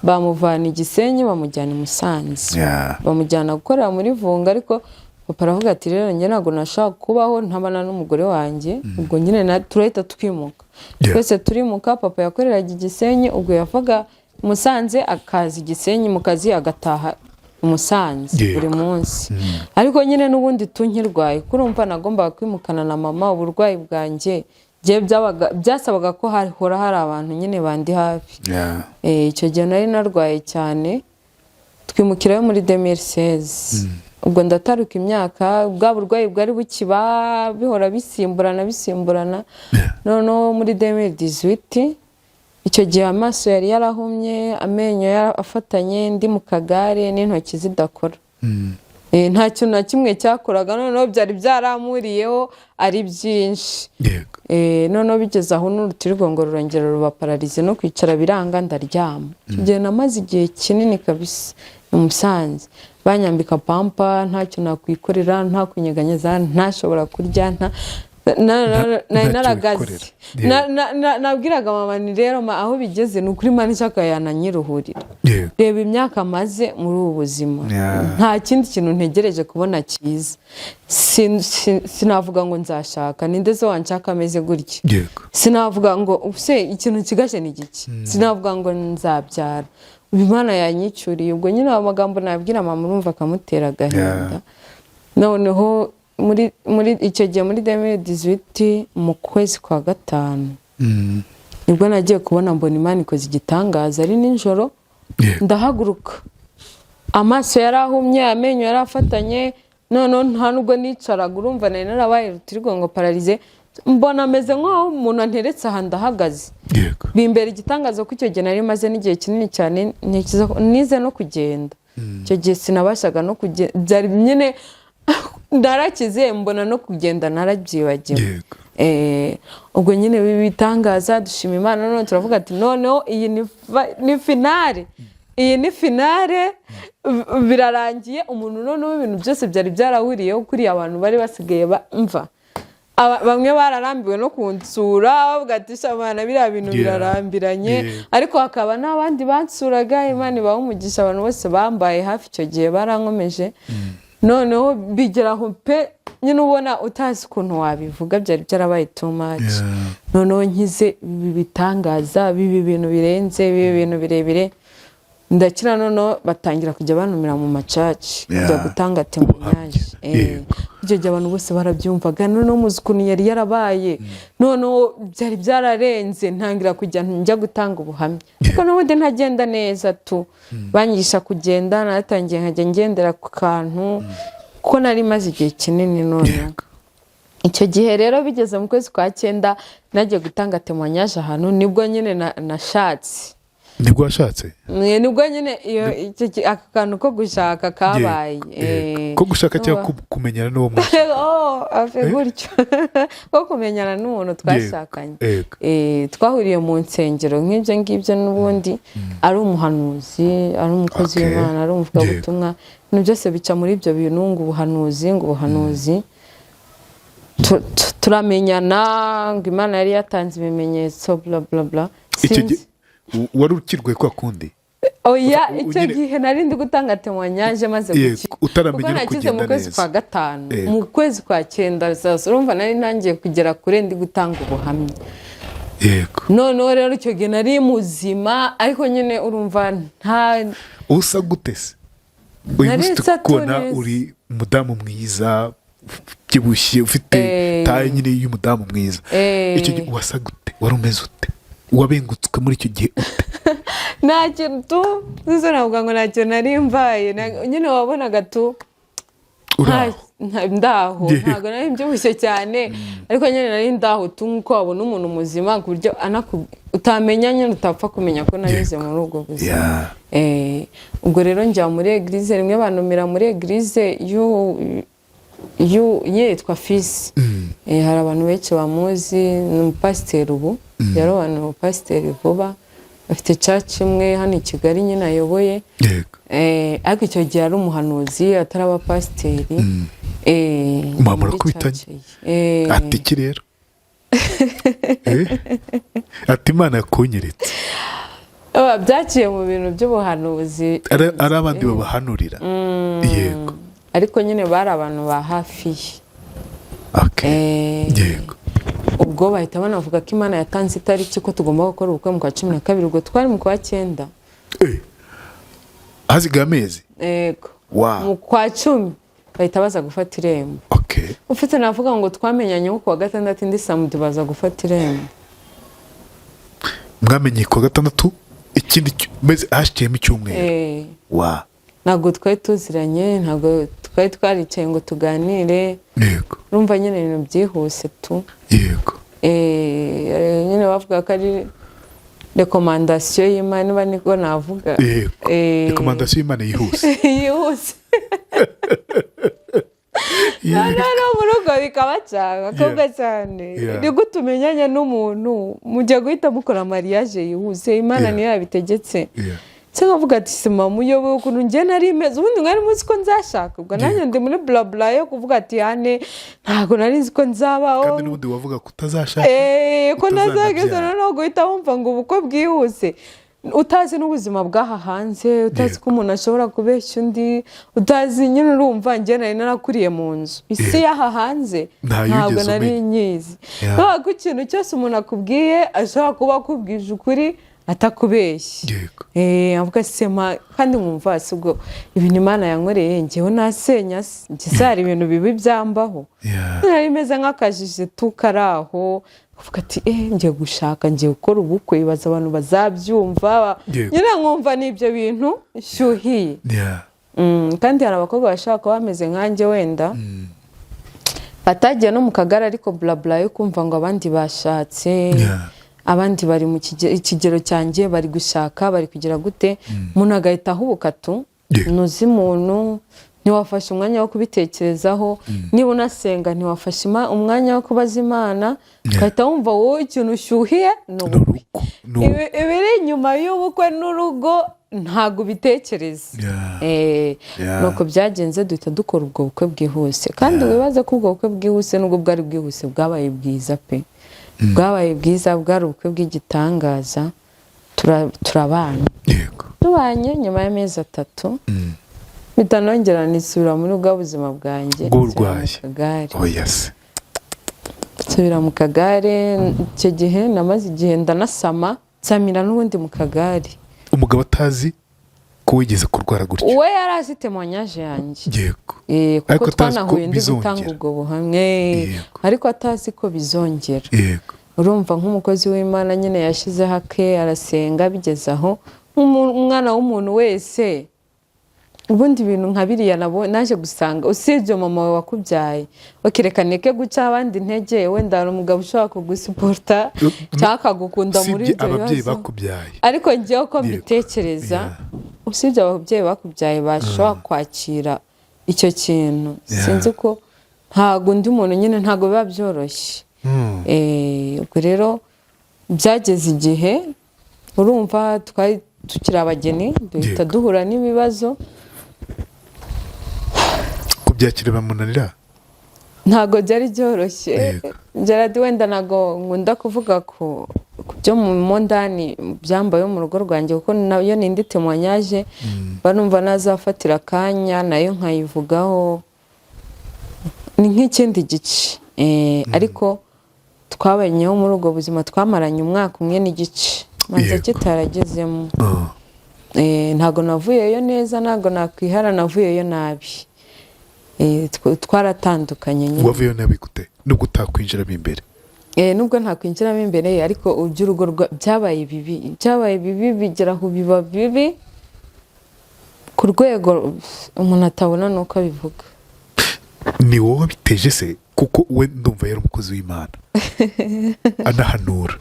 Bamuvana i Gisenyi bamujyana i Musanze, bamujyana gukorera muri Vunga. Ariko papa aravuga ati: "Rero njye ntabwo nashaka kubaho ntabana n'umugore wanjye." Ubwo nyine turahita twimuka. Twese turimuka. Papa yakoreraga i Gisenyi, ubwo yavaga i Musanze akaza i Gisenyi mu kazi, agataha i Musanze buri munsi. Ariko nyine n'ubundi tunkirwaye, kurumva nagombaga kwimukana na mama uburwayi bwanjye. Njye byasabaga ko hahora hari abantu nyine bandi hafi. Icyo gihe nari narwaye cyane. Twimukirayo muri 2016. Ubwo ndataruka imyaka, bwa burwayi bwari bukiba, bihora bisimburana bisimburana. Noneho muri 2018, icyo gihe amaso yari yarahumye, amenyo yarafatanye, ndi mu kagare n'intoki zidakora. Nta kintu na kimwe cyakoraga. Noneho byari byaramuriyeho ari byinshi. Noneho bigeze aho n'urutirigongo rurongera ruba paralysé, no kwicara biranga, ndaryama. Icyo gihe namaze igihe kinini kabisa i Musanze, banyambika pampa, ntacyo nakwikorera, nta kunyeganyeza, ntashobora kurya, nta nari Ntacyo naragaze. wikorera. Nabwiraga mama ni rero ma, aho bigeze ni ukuri Imana ishaka yananyiruhurira. Reba imyaka maze muri ubu buzima, nta kindi kintu ntegereje kubona cyiza. Sinavuga ngo nzashaka, ninde se wanshaka ameze gutya? Sinavuga ngo use ikintu kigashe ni igiki, sinavuga ngo nzabyara, ubu Imana yanyicyuriye. Ubwo nyine ayo magambo nabwira mama, urumva akamutera agahinda. Noneho muri icyo gihe, muri 2018, mu kwezi kwa gatanu, nibwo nagiye kubona mbona Imana ikoze igitangaza, ari nijoro. Ndahaguruka, amaso yarahumye, amenyo yarafatanye, noneho nta nubwo nicaraga. Urumva nari narabaye urutirigongo paralysé. Mbona ameze nk'aho umuntu anteretse aha, ndahagaze. Bimbera igitangaza, ko icyo gihe nari maze n'igihe kinini cyane ntekereza ko nize no kugenda. Icyo gihe sinabashaga no kugenda, byari nyine narakize, mbona no kugenda narabyibagiwe. Ubwo nyine biba ibitangaza, dushima Imana. Noneho turavuga ati noneho iyi ni finale, iyi ni finale, birarangiye. Umuntu noneho ibintu byose byari byarahuriyeho kuriya, abantu bari basigaye mva bamwe bararambiwe no kunsura, bavuga ati: "Shamana, biriya bintu birarambiranye." Ariko hakaba n'abandi bansuraga. Imana ibaha umugisha, abantu bose bambaye hafi icyo gihe barankomeje. Noneho bigera aho pe, nyine ubona utazi ukuntu wabivuga, byari byarabaye too much. Noneho nkize, ibi bitangaza, biba ibintu birenze, biba ibintu birebire. Ndakira, noneho batangira kujya bantumira mu ma church kujya gutanga Ubuhamya. témoignage. Icyo gihe abantu bose barabyumvaga. Noneho muzi ukuntu yari yarabaye, noneho byari byararenze. Ntangira kujya njya gutanga ubuhamya, ariko n'ubundi ntagenda neza tu. Banyigisha kugenda, naratangiye nkajya ngendera ku kantu kuko nari maze igihe kinini. Noneho icyo gihe rero bigeze mu kwezi kwa cyenda, nagiye gutanga témoignage ahantu, nibwo nyine nashatse. Nibwo washatse? Nibwo nyine iyo aka kantu ko gushaka kabaye. Yego, yego. Ko gushaka cyangwa kumenyana n'uwo mwashakanye? Oh, afe gutyo, ko kumenyana n'umuntu twashakanye. Twahuriye mu nsengero nk'ibyo ngibyo n'ubundi, ari umuhanuzi, ari umukozi w'Imana, ari umuvugabutumwa. Ibintu byose bica muri ibyo bintu, ngo ubuhanuzi, ngo ubuhanuzi. Turamenyana, ngo Imana yari yatanze ibimenyetso, bla bla bla. Icyo Sinzi. gihe wari ukirwaye kwa kundi? Oya, icyo gihe nari ndi gutanga témoignage maze gukira, Utaramenya kuko no nakize kugenda mu kwezi neza. kwa gatanu. Mu kwezi kwa cyenda sasa, urumva nari ntangiye kugera kure ndi gutanga ubuhamya. Noneho rero icyo gihe nari muzima, ariko nyine urumva nta Usa gute se uyu Nari munsi? nsa Tukubona neza. uri umudamu mwiza, ubyibushye, ufite taille nyine y'umudamu mwiza. Icyo gihe wasa gute? Wari umeze ute? Wabengutswe muri icyo gihe ute? Nta kintu tu, nzo navuga ngo nta kintu nari mbaye. Nyine wabonaga tu Uri nta- aho. Ndaho. Ntabwo nari mbyibushye cyane, ariko nyine nari ndaho tu, nk'uko wabona umuntu muzima, ku buryo utamenya nyine, utapfa kumenya ko nanyuze muri ubwo buzima. Ubwo rero njya muri église rimwe, bantumira muri église yitwa Fisi. Hari abantu benshi bamuzi, ni umupasiteri ubu, yarobanuye umupasiteri vuba, afite church imwe hano i Kigali nyine ayoboye. Ariko icyo gihe ari umuhanuzi, ataraba pasiteri. Muba muri murakubitanye. church ye. Ati iki rero? Ati Imana yakunyeretse. Oh, byaciye mu bintu by'ubuhanuzi. Ari abandi babahanurira, yego. Ariko nyine bari abantu ba hafi ye. Ubwo bahita banavuga ko Imana yatanze itariki ko tugomba gukora ubukwe mu kwa 12. Ubwo twari mu kwa cyenda. Hasigaye amezi? Yego. Mu kwa 10 bahita baza gufata irembo. Ufite navuga ngo twamenyanye nko kuwa gatandatu, indi samedi baza gufata irembo. Mwamenye kuwa gatandatu, ikindi mezi hashiyemo icyumweru? Eh, ntabwo twari tuziranye, ntabwo twari twaricaye ngo tuganire. Urumva nyine ibintu byihuse tu. Nyine bavuga ko ari recommandation y'Imana, niba niko navuga. Recommandation y'Imana yihuse. Yihuse. Noneho mu rugo bikabacanga akobwa cyane. Ni gute umenyanye n'umuntu mujya guhita mukora mariage yihuse? Imana niyo yabitegetse. Cyangwa avuga ati sima muyoboye ukuntu njye nari meze ubundi, mwari muzi ko nzashaka? Ubwo nanjye ndi muri bla yo kuvuga ati yane ntabwo nari nzi ko nzabaho. Kandi n'ubundi wavuga ko utazashaka, ko ntazageza. utazanabyara. Noneho guhita wumva ngo ubukwe bwihuse, utazi n'ubuzima bw'aha hanze, utazi ko umuntu ashobora kubeshya undi, utazi nyine. Urumva njye nari narakuriye mu nzu, isi y'aha hanze Ntayo ntabwo wigeze nari umenya. nyizi. Kubera ko ikintu cyose umuntu akubwiye ashobora kuba akubwije ukuri, atakubeshye. Avuga sema kandi nkumva si ubwo ibintu Imana yankoreye, njyewe nasenya se? Njye se hari ibintu bibi byambaho? Nari meze nk'akajiji tu kari aho, avuga ati ngiye gushaka, ngiye gukora ubukwe, ibaza abantu bazabyumva. Nyine nkumva ni ibyo bintu nshyuhiye. Kandi hari abakobwa bashobora kuba bameze nkanjye, wenda batagiye no mu kagare, ariko bla yo kumva ngo abandi bashatse, abandi bari mu ikigero cyanjye bari gushaka, bari kugira gute, umuntu agahita ahubuka tu. Ntuzi umuntu, ntiwafashe umwanya wo kubitekerezaho. Niba unasenga, ntiwafashe umwanya wo kubaza Imana. Ugahita wumva wowe ikintu ushyuhiye ni Ni ubukwe. urugo, ni Ibiri inyuma y'ubukwe n'urugo ntabwo ubitekereza. Nuko byagenze, duhita dukora ubwo bukwe bwihuse. Kandi wibaze ko ubwo bukwe bwihuse, nubwo bwari bwihuse, bwabaye bwiza pe, bwabaye bwiza, bwari ubukwe bw'igitangaza. Turabana. Tubanye, nyuma y'amezi 3 mpita nongera nisubira muri bwa buzima bwanjye, nsubira mu Bw'uburwayi. kagare. Oya se! Nsubira mu kagare. Icyo gihe namaze igihe ndanasama, nsamira n'ubundi mu kagare. Umugabo atazi? Ko wigeze kurwara gutyo? We yari azi témoignage yanjye. Kuko Ariko atazi ko twanahuye ndi bizongera. gutanga ubwo buhamya. Ariko atazi ko bizongera. Urumva, nk'umukozi w'Imana nyine yashyizeho ake, arasenga, bigeze aho nk'umwana w'umuntu wese. Ubundi ibintu nka biriya nabo naje gusanga, usibye mama wawe wakubyaye, bakireka neke guca abandi intege, wenda hari umugabo ushobora kugusupporta cyangwa akagukunda muri Usibye ibyo ababyeyi bibazo. bakubyaye. Ariko njyewe uko mbitekereza, usibye ababyeyi bakubyaye bashobora kwakira icyo kintu, sinzi ko ntabwo undi muntu nyine, ntabwo biba byoroshye. Ubwo rero byageze igihe, urumva twari tukiri abageni, duhita duhura n'ibibazo. Kubyakira bamunanira. Ntabwo byari byoroshye. Gerard, wenda ntabwo nkunda kuvuga ku byo mu ndani byambayeho mu rugo rwanjye, kuko nayo ni indi témoignage banumva nazafatira akanya nayo nkayivugaho, ni nk'ikindi gice. Ariko twabanyeho muri ubwo buzima, twamaranye umwaka umwe n'igice manza kitaragezemo. Ntabwo navuyeyo neza, ntabwo nakwihara, navuyeyo nabi. Twaratandukanye nyine. Wavuyeyo nabi gute, nubwo utakwinjiramo imbere? Nubwo ntakwinjiramo imbere, ariko iby'urugo byabaye bibi, byabaye bibi, bigera aho biba bibi ku rwego umuntu atabona n'uko abivuga. Ni wowe wabiteje se? Kuko we ndumva yari umukozi w'Imana anahanura.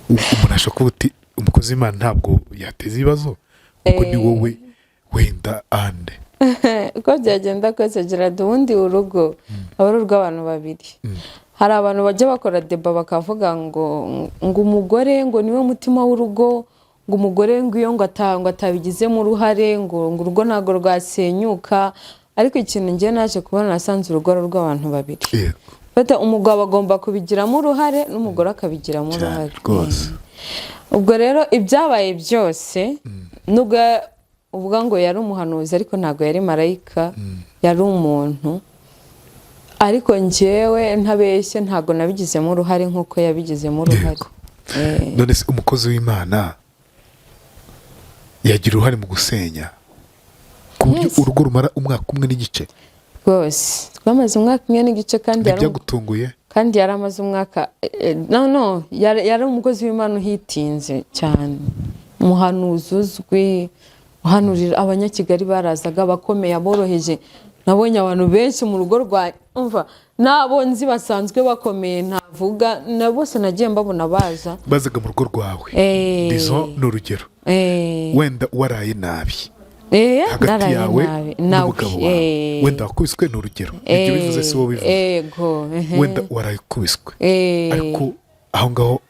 Umuntu ashobora kuvuga uti umukozi w'Imana ntabwo yateza ibibazo, kuko ni wowe wenda ande. Uko byagenda kose, Gerard, ubundi urugo aba ari urw'abantu babiri. Hari abantu bajya bakora débat bakavuga ngo umugore ngo niwe mutima w'urugo, ngo umugore ngo iyo ngo atabigizemo uruhare ngo urugo ntabwo rwasenyuka. Ariko ikintu ngiye naje kubona, nasanze urugo ari urw'abantu babiri. Fata, umugabo agomba kubigiramo uruhare n'umugore akabigiramo uruhare. Ubwo rero ibyabaye byose, nubwo uvuga ngo yari umuhanuzi, ariko ntabwo yari marayika, yari umuntu. Ariko njyewe ntabeshye, ntabwo nabigizemo uruhare nk'uko yabigizemo uruhare. None se umukozi w'Imana yagira uruhare mu gusenya ku buryo Yes. urugo rumara umwaka umwe n'igice? Rwose twamaze umwaka umwe n'igice kandi yari Ntibyagutunguye? Kandi yari amaze umwaka, no, yari umukozi w'Imana uhitinze cyane, umuhanuzi uzwi, uhanurira Abanyakigali, barazaga, abakomeye, aboroheje. Nabonye abantu benshi mu rugo rwa, umva, n'abo nzi basanzwe bakomeye ntavuga, na bose nagiye mbabona baza. Bazaga mu rugo rwawe? Disons, ni urugero, wenda waraye nabi hagati naraye yawe nabi nawe n'umugabo wawe, wenda wakubiswe, ni urugero, ibyo bivuze si wowe bivuze, wenda waraye ukubiswe, ariko aho ngaho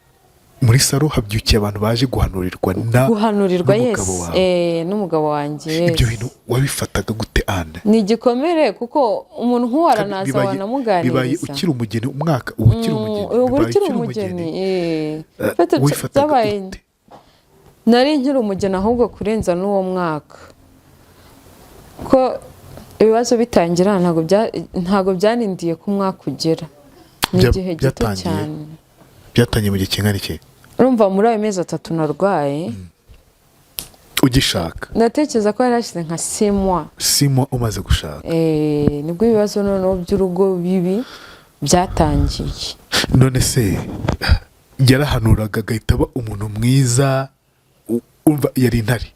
muri salo habyukiye abantu baje guhanurirwa na Guhanurirwa, yes. n'umugabo wawe. N'umugabo wanjye, yes. Ibyo bintu wabifataga gute, Anne? Ni igikomere, kuko umuntu nk'uwo aranaza Bibaye wanamuganiriza. ukiri umugeni, umwaka uba ukiri umugeni. Ubu Bibaye ukiri umugeni. Fata, Wifataga byabaye ute? Nari nkiri umugeni ahubwo kurenza n'uwo mwaka, ko ibibazo bitangira ntabwo byanindiye ko umwaka ugera, ni igihe gito cyane. Byatangiye mu gihe kingana iki? Urumva, muri ayo mezi 3 narwaye, Ugishaka? Ndatekereza ko yari hashize nka 6 mois. 6 mois umaze gushaka? Nibwo ibibazo noneho by'urugo bibi byatangiye. None se yarahanuraga agahita aba umuntu mwiza? Umva, yari intare.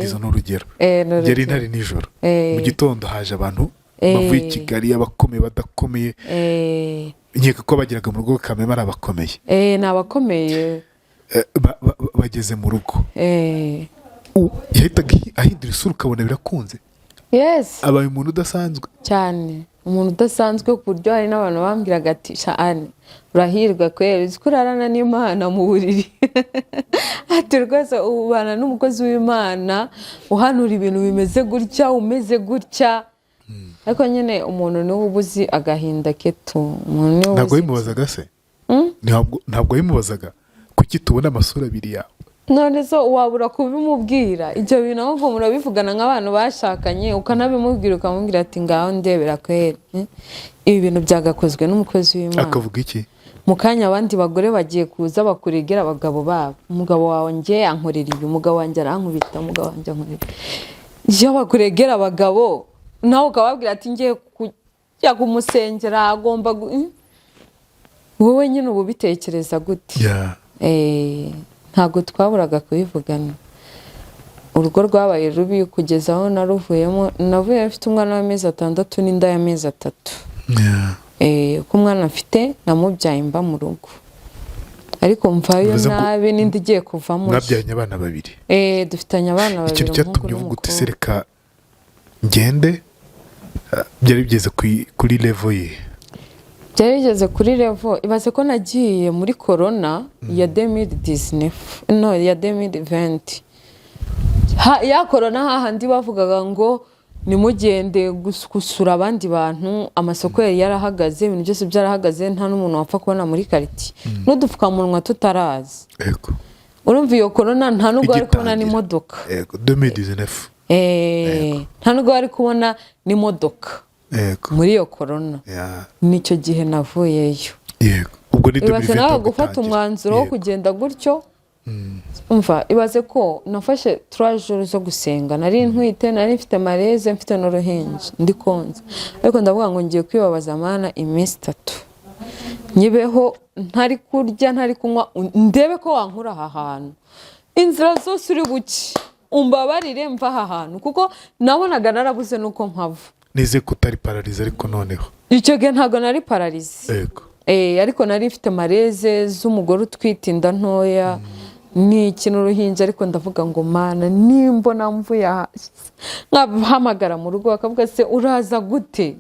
Izo ni urugero. Ni urugero. Yari intare nijoro, mu gitondo haje abantu bavuye i Kigali, abakomeye, badakomeye. Nkeka ko bageraga mu rugo kameme ari abakomeye. Ni abakomeye. Bageze mu rugo, yahitaga ahindura isura, ukabona birakunze, abaye umuntu udasanzwe. Cyane, umuntu udasanzwe, ku buryo hari n'abantu bambwiraga ati: "Sha Anne, urahirwa kweri, uzi ko urarana n'Imana mu buriri?" Ati: "Rwose ubana n'umukozi w'Imana uhanura ibintu bimeze gutya, umeze gutya." Ariko nyine umuntu niwe uba uzi agahinda ke tu, umuntu niwe uba Ntabwo uzi. wabimubazaga se? Ntabwo wabimubazaga, kuki tubona amasura abiri yawe? None so wabura kubimubwira ibyo bintu? Ahubwo murabivugana nk'abantu bashakanye, ukanabimubwira, ukamubwira ati: "Ngaho ndebera kweri, ibi bintu byagakozwe n'umukozi w'Imana." Akavuga iki? Mu kanya abandi bagore bagiye kuza bakuregera abagabo babo: "Umugabo wanjye yankorera ibi, umugabo wanjye arankubita, umugabo wanjye ankorera." Iyo bakuregera abagabo, nawe ukababwira ati: "Ngiye kujya kumusengera, agomba Wowe nyine uba ubitekereza gute? Ntabwo twaburaga kubivugana. Urugo rwabaye rubi kugeza aho naruvuyemo. Navuye mfite umwana w'amezi 6 n'inda y'amezi 3. Uko umwana mfite namubyaye mba mu rugo, ariko mvayo Bivuze ngo nabi n'indi igiye kuvamo. Mwabyaranye abana babiri? Dufitanye abana babiri, Ikintu umuhungu cyatumye uvuga uti n'umukobwa. "Se reka ngende", byari bigeze kuri level ye? Byari bigeze kuri level, ibaze ko nagiye muri corona ya 2019, no ya 2020. Ya corona hahandi bavugaga ngo nimugende gusura abandi bantu, amasoko yari yarahagaze, ibintu byose byarahagaze, nta n'umuntu wapfa kubona muri karitsiye, n'udupfukamunwa tutaraza. Urumva iyo corona nta nubwo wari kubona Igitangira. n'imodoka. Yego, 2019. Nta nubwo wari kubona n'imodoka muri iyo corona. Nicyo gihe navuyeyo. Yego, ubwo ni Ibaze 2020 nawe gufata gutangira. umwanzuro wo kugenda gutyo. Umva, ibaze ko nafashe 3 jours zo gusenga. Nari ntwite, nari mfite malaise, mfite n'uruhinja ndi konsa, ariko ndavuga ngo ngiye kwibabaza Mana iminsi 3, nyibeho ntari kurya, ntari kunywa, ndebe ko wankura aha hantu. Inzira zose uri buke umbabarire mva aha hantu, kuko nabonaga narabuze n'uko mpava. Nize ko utari paralysé ariko noneho? Icyo gihe ntabwo nari paralysé. Ariko nari mfite malaise z'umugore utwite inda ntoya, ni ikintu uruhinja, ariko ndavuga ngo: "Mana, nimbona mvuye aha", nkahamagara mu rugo bakavuga: "Se uraza gute?"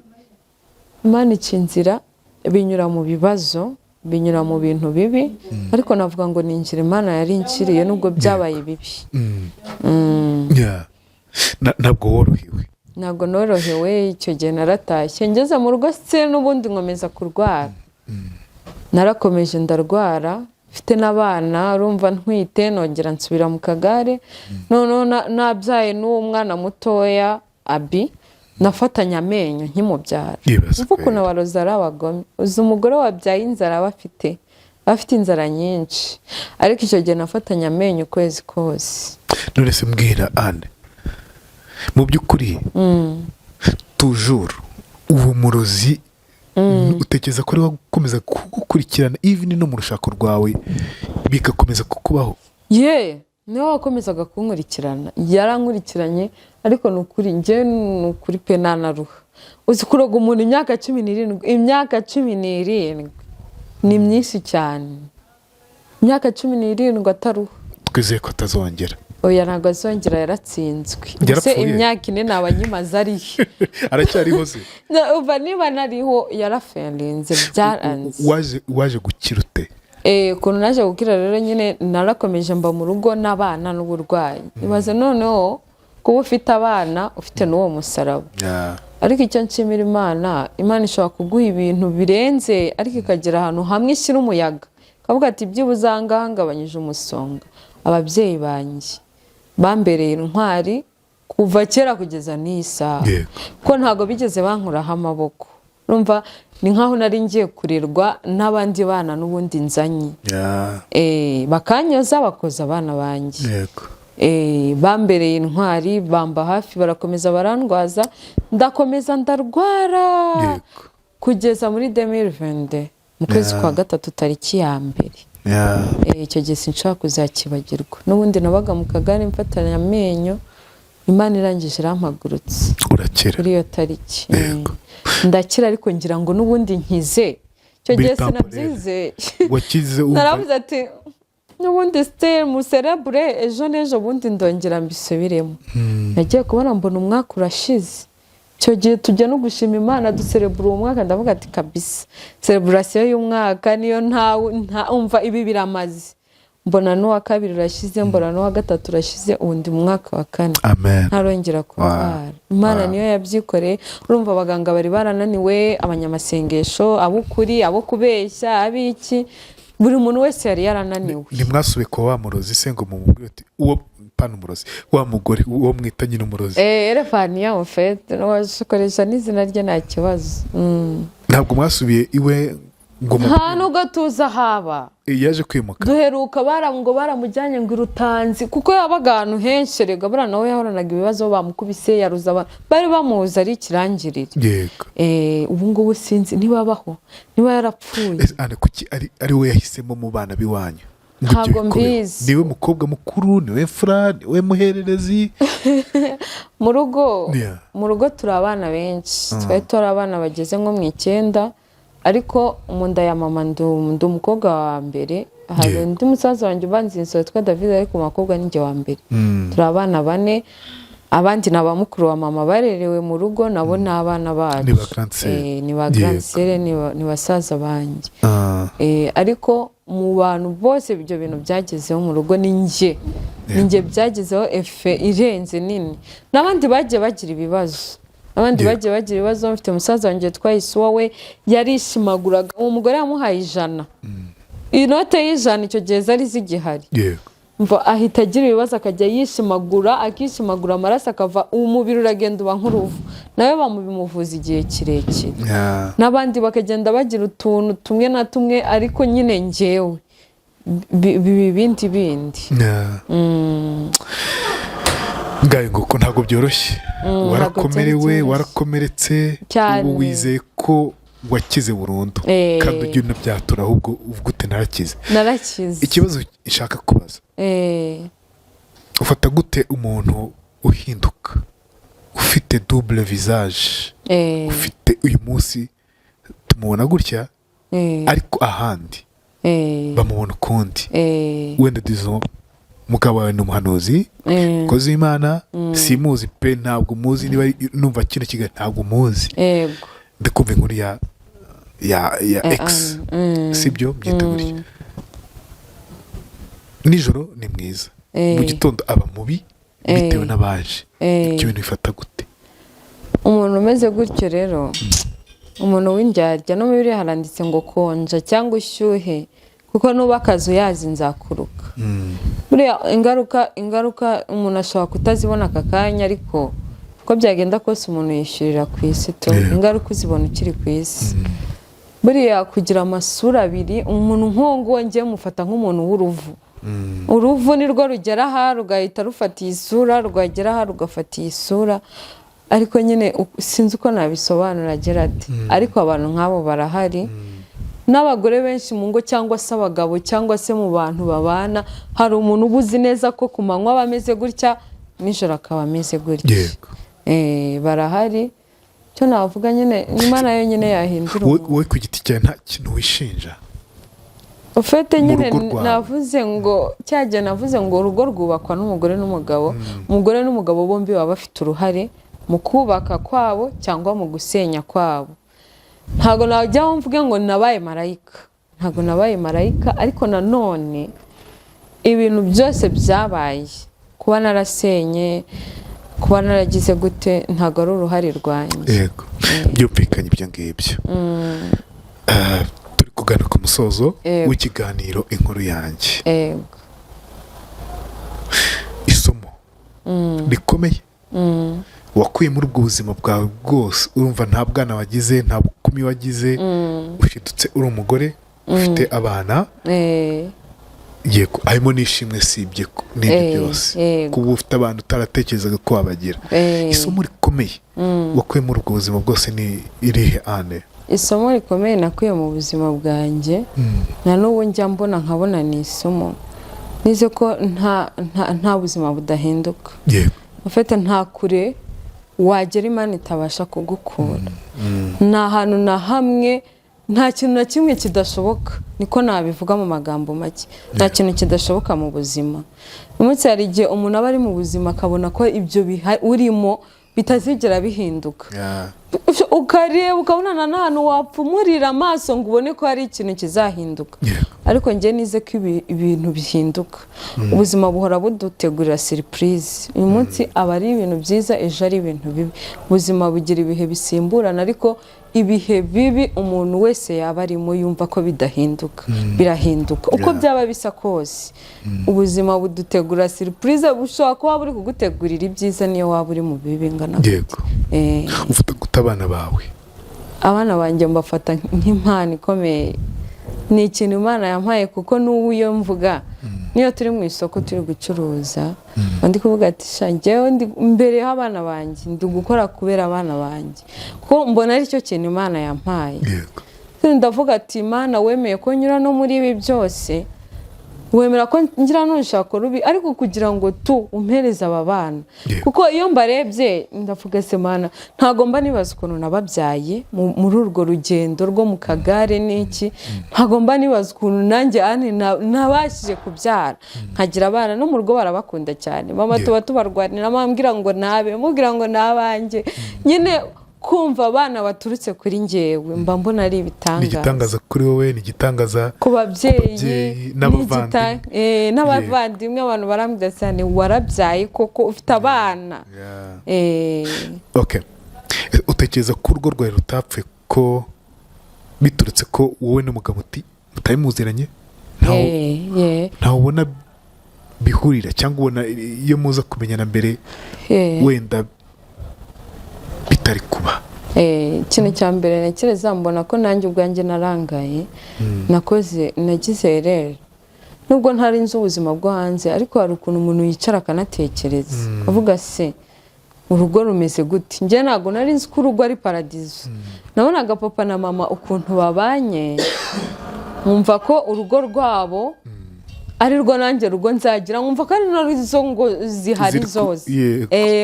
Imana ica inzira, binyura mu bibazo, binyura mu bintu bibi, ariko navuga ngo ni inzira Imana yari inciriye nubwo byabaye bibi. Yeah. Ntabwo worohewe. Ntabwo norohewe. Icyo gihe naratashye, ngeze mu rugo se n'ubundi nkomeza kurwara. Narakomeje ndarwara mfite n'abana, urumva ntwite, nongera nsubira mu kagare. Noneho nabyaye n'uwo mwana mutoya Abi, nafatanye amenyo nkimubyara. Yibaza Umva ukuntu kweri. abarozi ari abagome. Uzi umugore wabyaye inzara aba afite inzara nyinshi, ariko icyo gihe nafatanye amenyo ukwezi kose. None se mbwira Anne, mu by'ukuri toujours uwo murozi utekereza ko ari we ukomeza kugukurikirana, even no mu rushako rwawe bigakomeza kukubaho? Ye, niwe wakomezaga kunkurikirana, yarankurikiranye, ariko ni ukuri, njye ni ukuri pe, nanaruha. Uzi kuroga umuntu imyaka 17? Imyaka 17 ni myinshi cyane, imyaka 17 ataruha. Twizeye ko atazongera. Oya, ntabwo azongera, yaratsinzwe. Ese Yarapfuye? imyaka 4 naba nyimaze arihe? Aracyariho se? Uva niba nariho yaraferinze, byaranze. Waje gukira ute? Ukuntu naje gukira rero nyine, narakomeje mba mu rugo n'abana n'uburwayi. Ibaze noneho kuba ufite abana, ufite n'uwo musaraba. Ariko icyo nshimira Imana, Imana ishobora kuguha ibintu birenze, ariko ikagera ahantu hamwe ishyira umuyaga, ikavuga ati: "Byibuze aha ngaha ngabanyije umusonga." Ababyeyi banjye bambereye intwari kuva kera kugeza n'iyi saha, ko ntabwo bigeze bankuraho amaboko. Urumva ni nkaho nari ngiye kurerwa n'abandi bana n'ubundi nzanye. Bakanyoza, bakoza abana banjye. Bambereye intwari, bamba hafi, barakomeza barandwaza, ndakomeza ndarwara kugeza muri 2022 mu kwezi kwa gatatu, tariki ya 1. Icyo gihe sinshobora kuzakibagirwa. N'ubundi nabaga mu kagare mfatanya amenyo, Imana irangije irampagurutse Urakira. kuri iyo tariki. Ndakira, ariko ngira ngo n'ubundi nkize icyo Biri gihe temporaire. sinabyizeye. Wakize wumva? Naravuze ati: "N'ubundi still muserebure, ejo n'ejo bundi ndongera mbisubiremo." Nagiye kubona mbona umwaka urashize. Icyo gihe tujya no gushima Imana, duserebura uwo mwaka. Ndavuga ati: "Kabisa, celebration y'umwaka niyo ntawe umva ibi biramaze." Mbona n'uwa kabiri urashize, mbona n'uwa gatatu urashize, ubu ndi mu mwaka wa kane Amen. ntarongera kurwara. Imana niyo yabyikoreye. Urumva abaganga bari barananiwe, abanyamasengesho, ab'ukuri, abo kubeshya, ab'iki, buri muntu wese yari yarananiwe. Ntimwasubiye kwa wa murozi se ngo mumubwire uti uwo pana umurozi, wa mugore uwo mwita nyine umurozi? Elefaniya mufete, wakoresha n'izina rye, nta kibazo. Ntabwo mwasubiye iwe? Ngo Nta nubwo tuzi ahaba. Yaje kwimuka. Duheruka ngo baramujyanye ngo irutanzi, kuko yabaga ahantu henshi. Rega buriya nawe yahoranaga ibibazo, bamukubise, yaruza abantu bari bamuzi ari ikirangirire. Ubu ngubu sinzi niba abaho, niba yarapfuye. Ese Anne, kuki ari we yahisemo mu bana b'iwanyu ngo ibyo Ntabwo bikubeho? mbizi. Niwe mukobwa mukuru, niwe mfura, niwe muhererezi? Mu rugo, mu rugo turi abana benshi, twari turi abana bageze nko mu 9, ariko mu nda ya mama ndi umukobwa wa mbere. Hari undi musaza wanjye ubanziriza witwa David, ariko mu bakobwa ni njye wa mbere. Turi abana bane, abandi ni abamukuru wa mama barerewe mu rugo, nabo ni abana bacu. Ni ba grande sœur. Ni ba grande sœur, ni basaza banjye. Ariko mu bantu bose ibyo bintu byagezeho mu rugo, ni njye byagezeho effet irenze nini. N'abandi bagiye bagira ibibazo, abandi bagiye bagira ibibazo. Mfite musaza wanjye witwa Isuwa, we yarishimaguraga. Uwo mugore yamuhaye 100, inote y'100, icyo gihe zari zigihari. Mva ahita agira ibibazo, akajya yishimagura, akishimagura, amaraso akava, umubiri uragenda uba nk'uruvu, nawe bamubimuvuza igihe kirekire. N'abandi bakagenda bagira utuntu tumwe na tumwe, ariko nyine njyewe biba ibindi bindi. Ngayo nguko, ntabwo byoroshye. Ntabwo Warakomerewe, byari byoroshye. warakomeretse. Cyane. Ubu wizeye ko wakize burundu, kandi ujye unabyatura, ahubwo uvuga ute: "Narakize." Narakize. Ikibazo nshaka kubaza, ufata gute umuntu uhinduka, ufite double visage, ufite uyu munsi tumubona gutya, ariko ahandi bamubona ukundi? Wenda disons umugabo wawe ni umuhanuzi, umukozi w'Imana. Simuzi pe, ntabwo muzi. Niba numva kino kigali, ntabwo muzi. Ndikumva inkuru ya ex, sibyo? Byita gutya: nijoro ni mwiza, mu gitondo aba mubi bitewe n'abaje. Ibyo bintu bifata gute? Umuntu umeze gutyo rero, umuntu w'indyarya, no muri Bibiliya haranditse ngo konja cyangwa ushyuhe, kuko nuba akazi uyazi nzakuruka. Buriya ingaruka umuntu ashobora kutazibona aka kanya, ariko uko byagenda kose umuntu yishyurira ku isi tu. Ingaruka uzibona ukiri ku isi. Buriya kugira amasura abiri, umuntu nk'uwo nguwo ngiye mufata nk'umuntu w'uruvu. Uruvu ni rwo rugera aha rugahita rufata iyi sura, rwagera aha rugafata iyi sura. Ariko nyine sinzi uko nabisobanura, Gerard, ariko abantu nk'abo barahari, n'abagore benshi mu ngo, cyangwa se abagabo, cyangwa se mu bantu babana, hari umuntu uba uzi neza ko ku manywa aba ameze gutya, nijoro akaba ameze gutya. Barahari. Icyo navuga nyine, Imana yonyine yahindura Wowe umuntu. Wowe ku giti cyawe nta kintu wishinja Ufite mu nyine rugo rwawe? Navuze ngo cyagihe navuze ngo urugo rwubakwa n'umugore n'umugabo. Umugore n'umugabo bombi baba bafite uruhare mu kubaka kwabo cyangwa mu gusenya kwabo. Ntabwo najyaho mvuge ngo nabaye marayika, ntabwo nabaye marayika, ariko nanone ibintu byose byabaye, kuba narasenye, kuba naragize gute, ntabwo ari uruhare rwanjye. Yego, byumvikanye ibyo ngibyo. Turi kugana ku musozo w'ikiganiro Inkuru Yanjye. Isomo rikomeye wakuye muri ubwo buzima bwawe bwose, urumva nta bwana wagize, nta bukumi wagize, ushidutse uri umugore ufite abana. Yego, harimo n'ishimwe, sibye n'ibyo byose, kuba ufite abana utaratekerezaga ko wabagira. Isomo rikomeye wakuye muri ubwo buzima bwose ni irihe, Anne? Isomo rikomeye nakuye mu buzima bwanjye, na n'ubu njya mbona nkabona ni isomo nize, ko nta buzima budahinduka. Ufite nta kure wagera Imana itabasha kugukura, nta hantu na hamwe, nta kintu na kimwe kidashoboka, niko nabivuga mu magambo make. Nta kintu kidashoboka mu buzima. Umunsi hari igihe umuntu aba ari mu buzima akabona ko ibyo urimo bitazigera bihinduka, ukareba ukabona nta n'ahantu wapfumurira amaso ngo ubone ko hari ikintu kizahinduka. Ariko njye nize ko ibintu bihinduka. Ubuzima buhora budutegurira surprise. Uyu munsi aba ari ibintu byiza, ejo ari ibintu bibi. Ubuzima bugira ibihe bisimburana, ariko ibihe bibi umuntu wese yaba arimo yumva ko bidahinduka, birahinduka uko byaba bisa kose. Ubuzima budutegura surprise, bushobora kuba buri kugutegurira ibyiza niyo waba uri mu bibi bingana gute. Ufata gute abana bawe? Abana banjye mbafata nk'impano ikomeye, ni ikintu Imana yampaye, kuko n'ubu iyo mvuga, niyo turi mu isoko turi gucuruza, mba ndi kuvuga ati: "Sha, njyewe ndi mbere y'abana banjye, ndi gukora kubera abana banjye, kuko mbona ari cyo kintu Imana yampaye." Ndavuga ati: "Imana, wemeye ko nyura no muri ibi byose, wemera ko ngira n'urushako rubi, ariko kugira ngo tu umpereze aba bana." Kuko iyo mbarebye ndavuga: "Se Mana, ntabwo mba nibaza ukuntu nababyaye muri urwo rugendo rwo mu kagare n'iki, ntabwo mba nibaza ukuntu nanjye Anne nabashije kubyara nkagira abana." No mu rugo barabakunda cyane, mama. Tuba tubarwanira, mambwira ngo nabe mubwira ngo ni abanjye nyine. Kumva abana baturutse kuri njyewe, mba mbona ari Ni ibitangaza. igitangaza kuri wowe, ni igitangaza ku babyeyi. Babyeyi n'abavandimwe. N'abavandimwe. Abantu barambwira cyane: "Warabyaye koko, ufite abana." Okay. Utekereza ko urugo rwawe rutapfuye ko biturutse ko wowe n'umugabo uti mutari muziranye, ntawe ntawe ubona bihurira, cyangwa ubona iyo muza kumenyana mbere wenda bitari kuba? Ikintu cya mbere ntekereza, mbona ko nanjye ubwanjye narangaye, nakoze, nagize erreur, nubwo ntari nzi ubuzima bwo hanze, ariko hari ukuntu umuntu yicara akanatekereza, avuga: "Se urugo rumeze gute?" Njye ntabwo nari nzi ko urugo ari paradizo. Nabonaga papa na mama ukuntu babanye, nkumva ko urugo rwabo ari rwo nanjye rugo nzagira, nkumva ko ari nazo ngo zihari zose.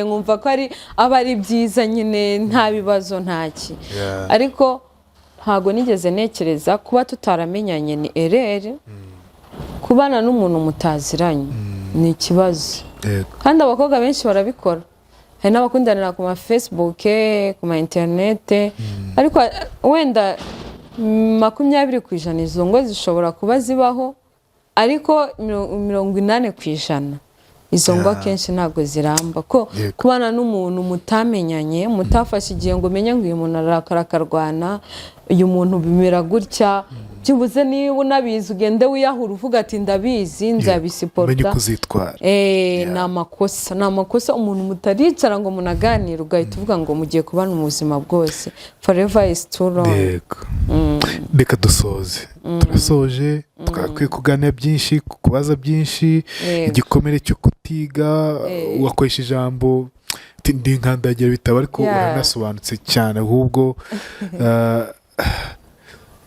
Nkumva ko ari aba ari byiza nyine, nta bibazo, ntaki. Ariko ntabwo nigeze ntekereza kuba tutaramenyanye ni erreur. Kubana n'umuntu mutaziranye ni ikibazo. Kandi abakobwa benshi barabikora, hari n'abakundanira ku ma Facebook, ku ma internet, ariko wenda 20% izo ngo zishobora kuba zibaho, ariko 80% izo ngo akenshi ntabwo ziramba, ko kubana n'umuntu mutamenyanye, mutafashe igihe ngo umenye ngo uyu muntu arakara akarwana, uyu muntu bimera gutya, byibuze niba unabizi ugende wiyahura uvuga ati: "Ndabizi, Umenye nzabisupporta." uko uzitwara. Ni amakosa, ni amakosa. Umuntu mutaricara ngo munaganire, ugahita uvuga ngo mugiye kubana mu buzima bwose, forever is too long. Yego, reka dusoze. Turasoje. Twakwiye kuganira byinshi, kubaza byinshi. Igikomere cyo kutiga, wakoresha ijambo uti, ndi nkandagira bitabo, ariko uranasobanutse cyane. Ahubwo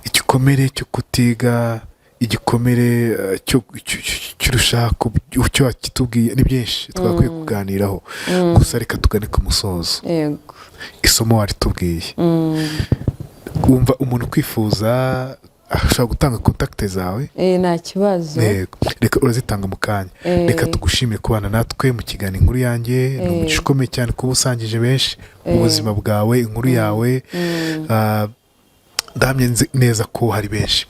igikomere cyo kutiga, igikomere cy'urushako, icyo wakitubwiye, ni byinshi twakwiye kuganiraho. Gusa reka tugane ku musozo. Isomo waritubwiye. Wumva umuntu kwifuza ashobora gutanga contact zawe? Nta kibazo. Yego, reka urazitanga mu kanya. Reka tugushimire kubana natwe mu kiganiro Inkuru Yanjye. Ni umugisha ukomeye cyane kuba usangije benshi ubuzima bwawe, inkuru yawe. Ndahamya neza ko hari benshi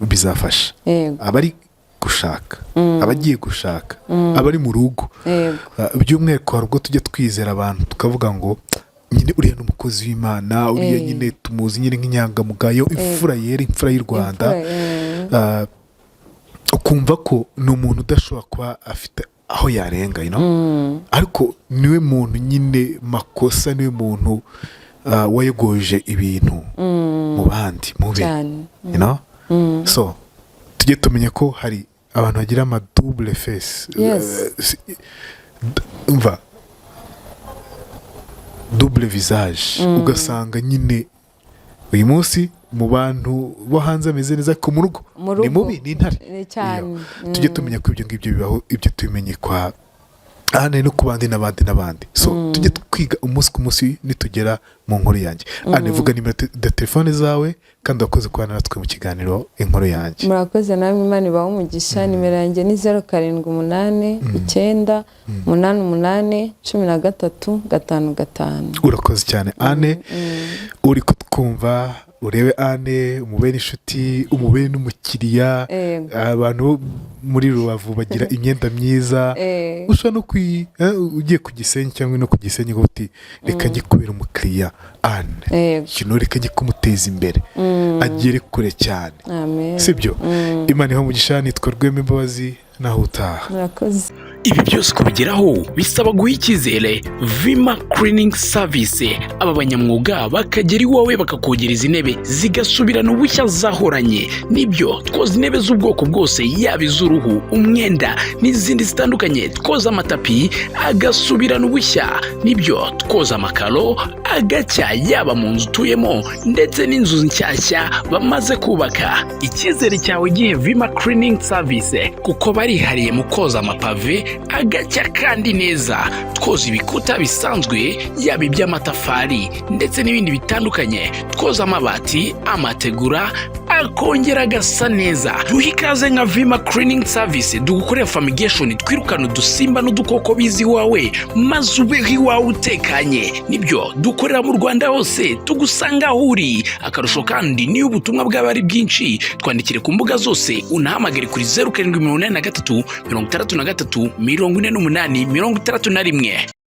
bizafasha, abari gushaka, abagiye gushaka, abari mu rugo. By'umwihariko hari ubwo tujya twizera abantu tukavuga ngo nyine uriya ni umukozi w'Imana, uriya nyine tumuzi nyine nk'inyangamugayo, imfura yera, imfura y'u Rwanda. Imfura. Ukumva ko ni umuntu udashobora kuba afite aho yarenga, you know? Ariko niwe muntu nyine makosa, niwe muntu wayogoje ibintu mu bandi mubi. You know? So tujye tumenya ko hari abantu bagira ama double face. Umva, double visage, ugasanga nyine uyu munsi mu bantu bo hanze ameze neza, ariko mu rugo Mu ni rugo. mubi, ni intare. Ni cyane. Iyo. Tujye tumenya ko ibyo ngibyo bibaho, ibyo tubimenye kwa ahandi no ku bandi n'abandi n'abandi. So tujye twiga umunsi ku munsi nitugera mu Nkuru Yanjye. Anne, vuga nimero de telefone zawe, kandi wakoze kubana natwe mu kiganiro Inkuru Yanjye. Murakoze namwe, Imana ibahe umugisha. Nimero yanjye ni 0789881355. Urakoze cyane, Anne. Uri kutwumva, urebe Anne, umubere inshuti, umubere n'umukiriya. Abantu bo muri Rubavu bagira imyenda myiza. Ushobora no ugiye ku Gisenyi cyangwa no ku Gisenyi ngo uti: "Reka njye kubera umukiriya Anne." Ikintu, reka njye kumuteza imbere, agere kure cyane. Amen. Sibyo? Imana iha umugisha. Nitwa Rwema Imbabazi, naho utaha. Murakoze. Ibi byose kubigeraho bisaba guha icyizere Vima. Cleaning Service. Aba banyamwuga bakagera iwawe bakakogereza intebe zigasubirana ubushya zahoranye. Nibyo, twoza intebe z'ubwoko bwose, yaba iz'uruhu, umwenda n'izindi zitandukanye. Twoza amatapi agasubirana ubushya. Nibyo, twoza amakaro agacya, yaba mu nzu utuyemo ndetse n'inzu nshyashya bamaze kubaka. Icyizere cyawe gihe Vima Cleaning Service, kuko barihariye mu koza amapave agacya kandi neza. Twoza ibikuta bisanzwe, yaba iby'amatafari ndetse n'ibindi bitandukanye. Twoza amabati, amategura, akongera agasa neza. Duha ikaze nka Vima Cleaning Service, dugukorera fumigation, twirukana udusimba n'udukoko biza iwawe, maze ubeho iwawe utekanye. Nibyo, dukorera mu Rwanda hose, tugusanga aho uri. Akarusho kandi, niyo ubutumwa bwaba ari bwinshi, twandikire ku mbuga zose, unahamagare kuri 0783 63 48 61.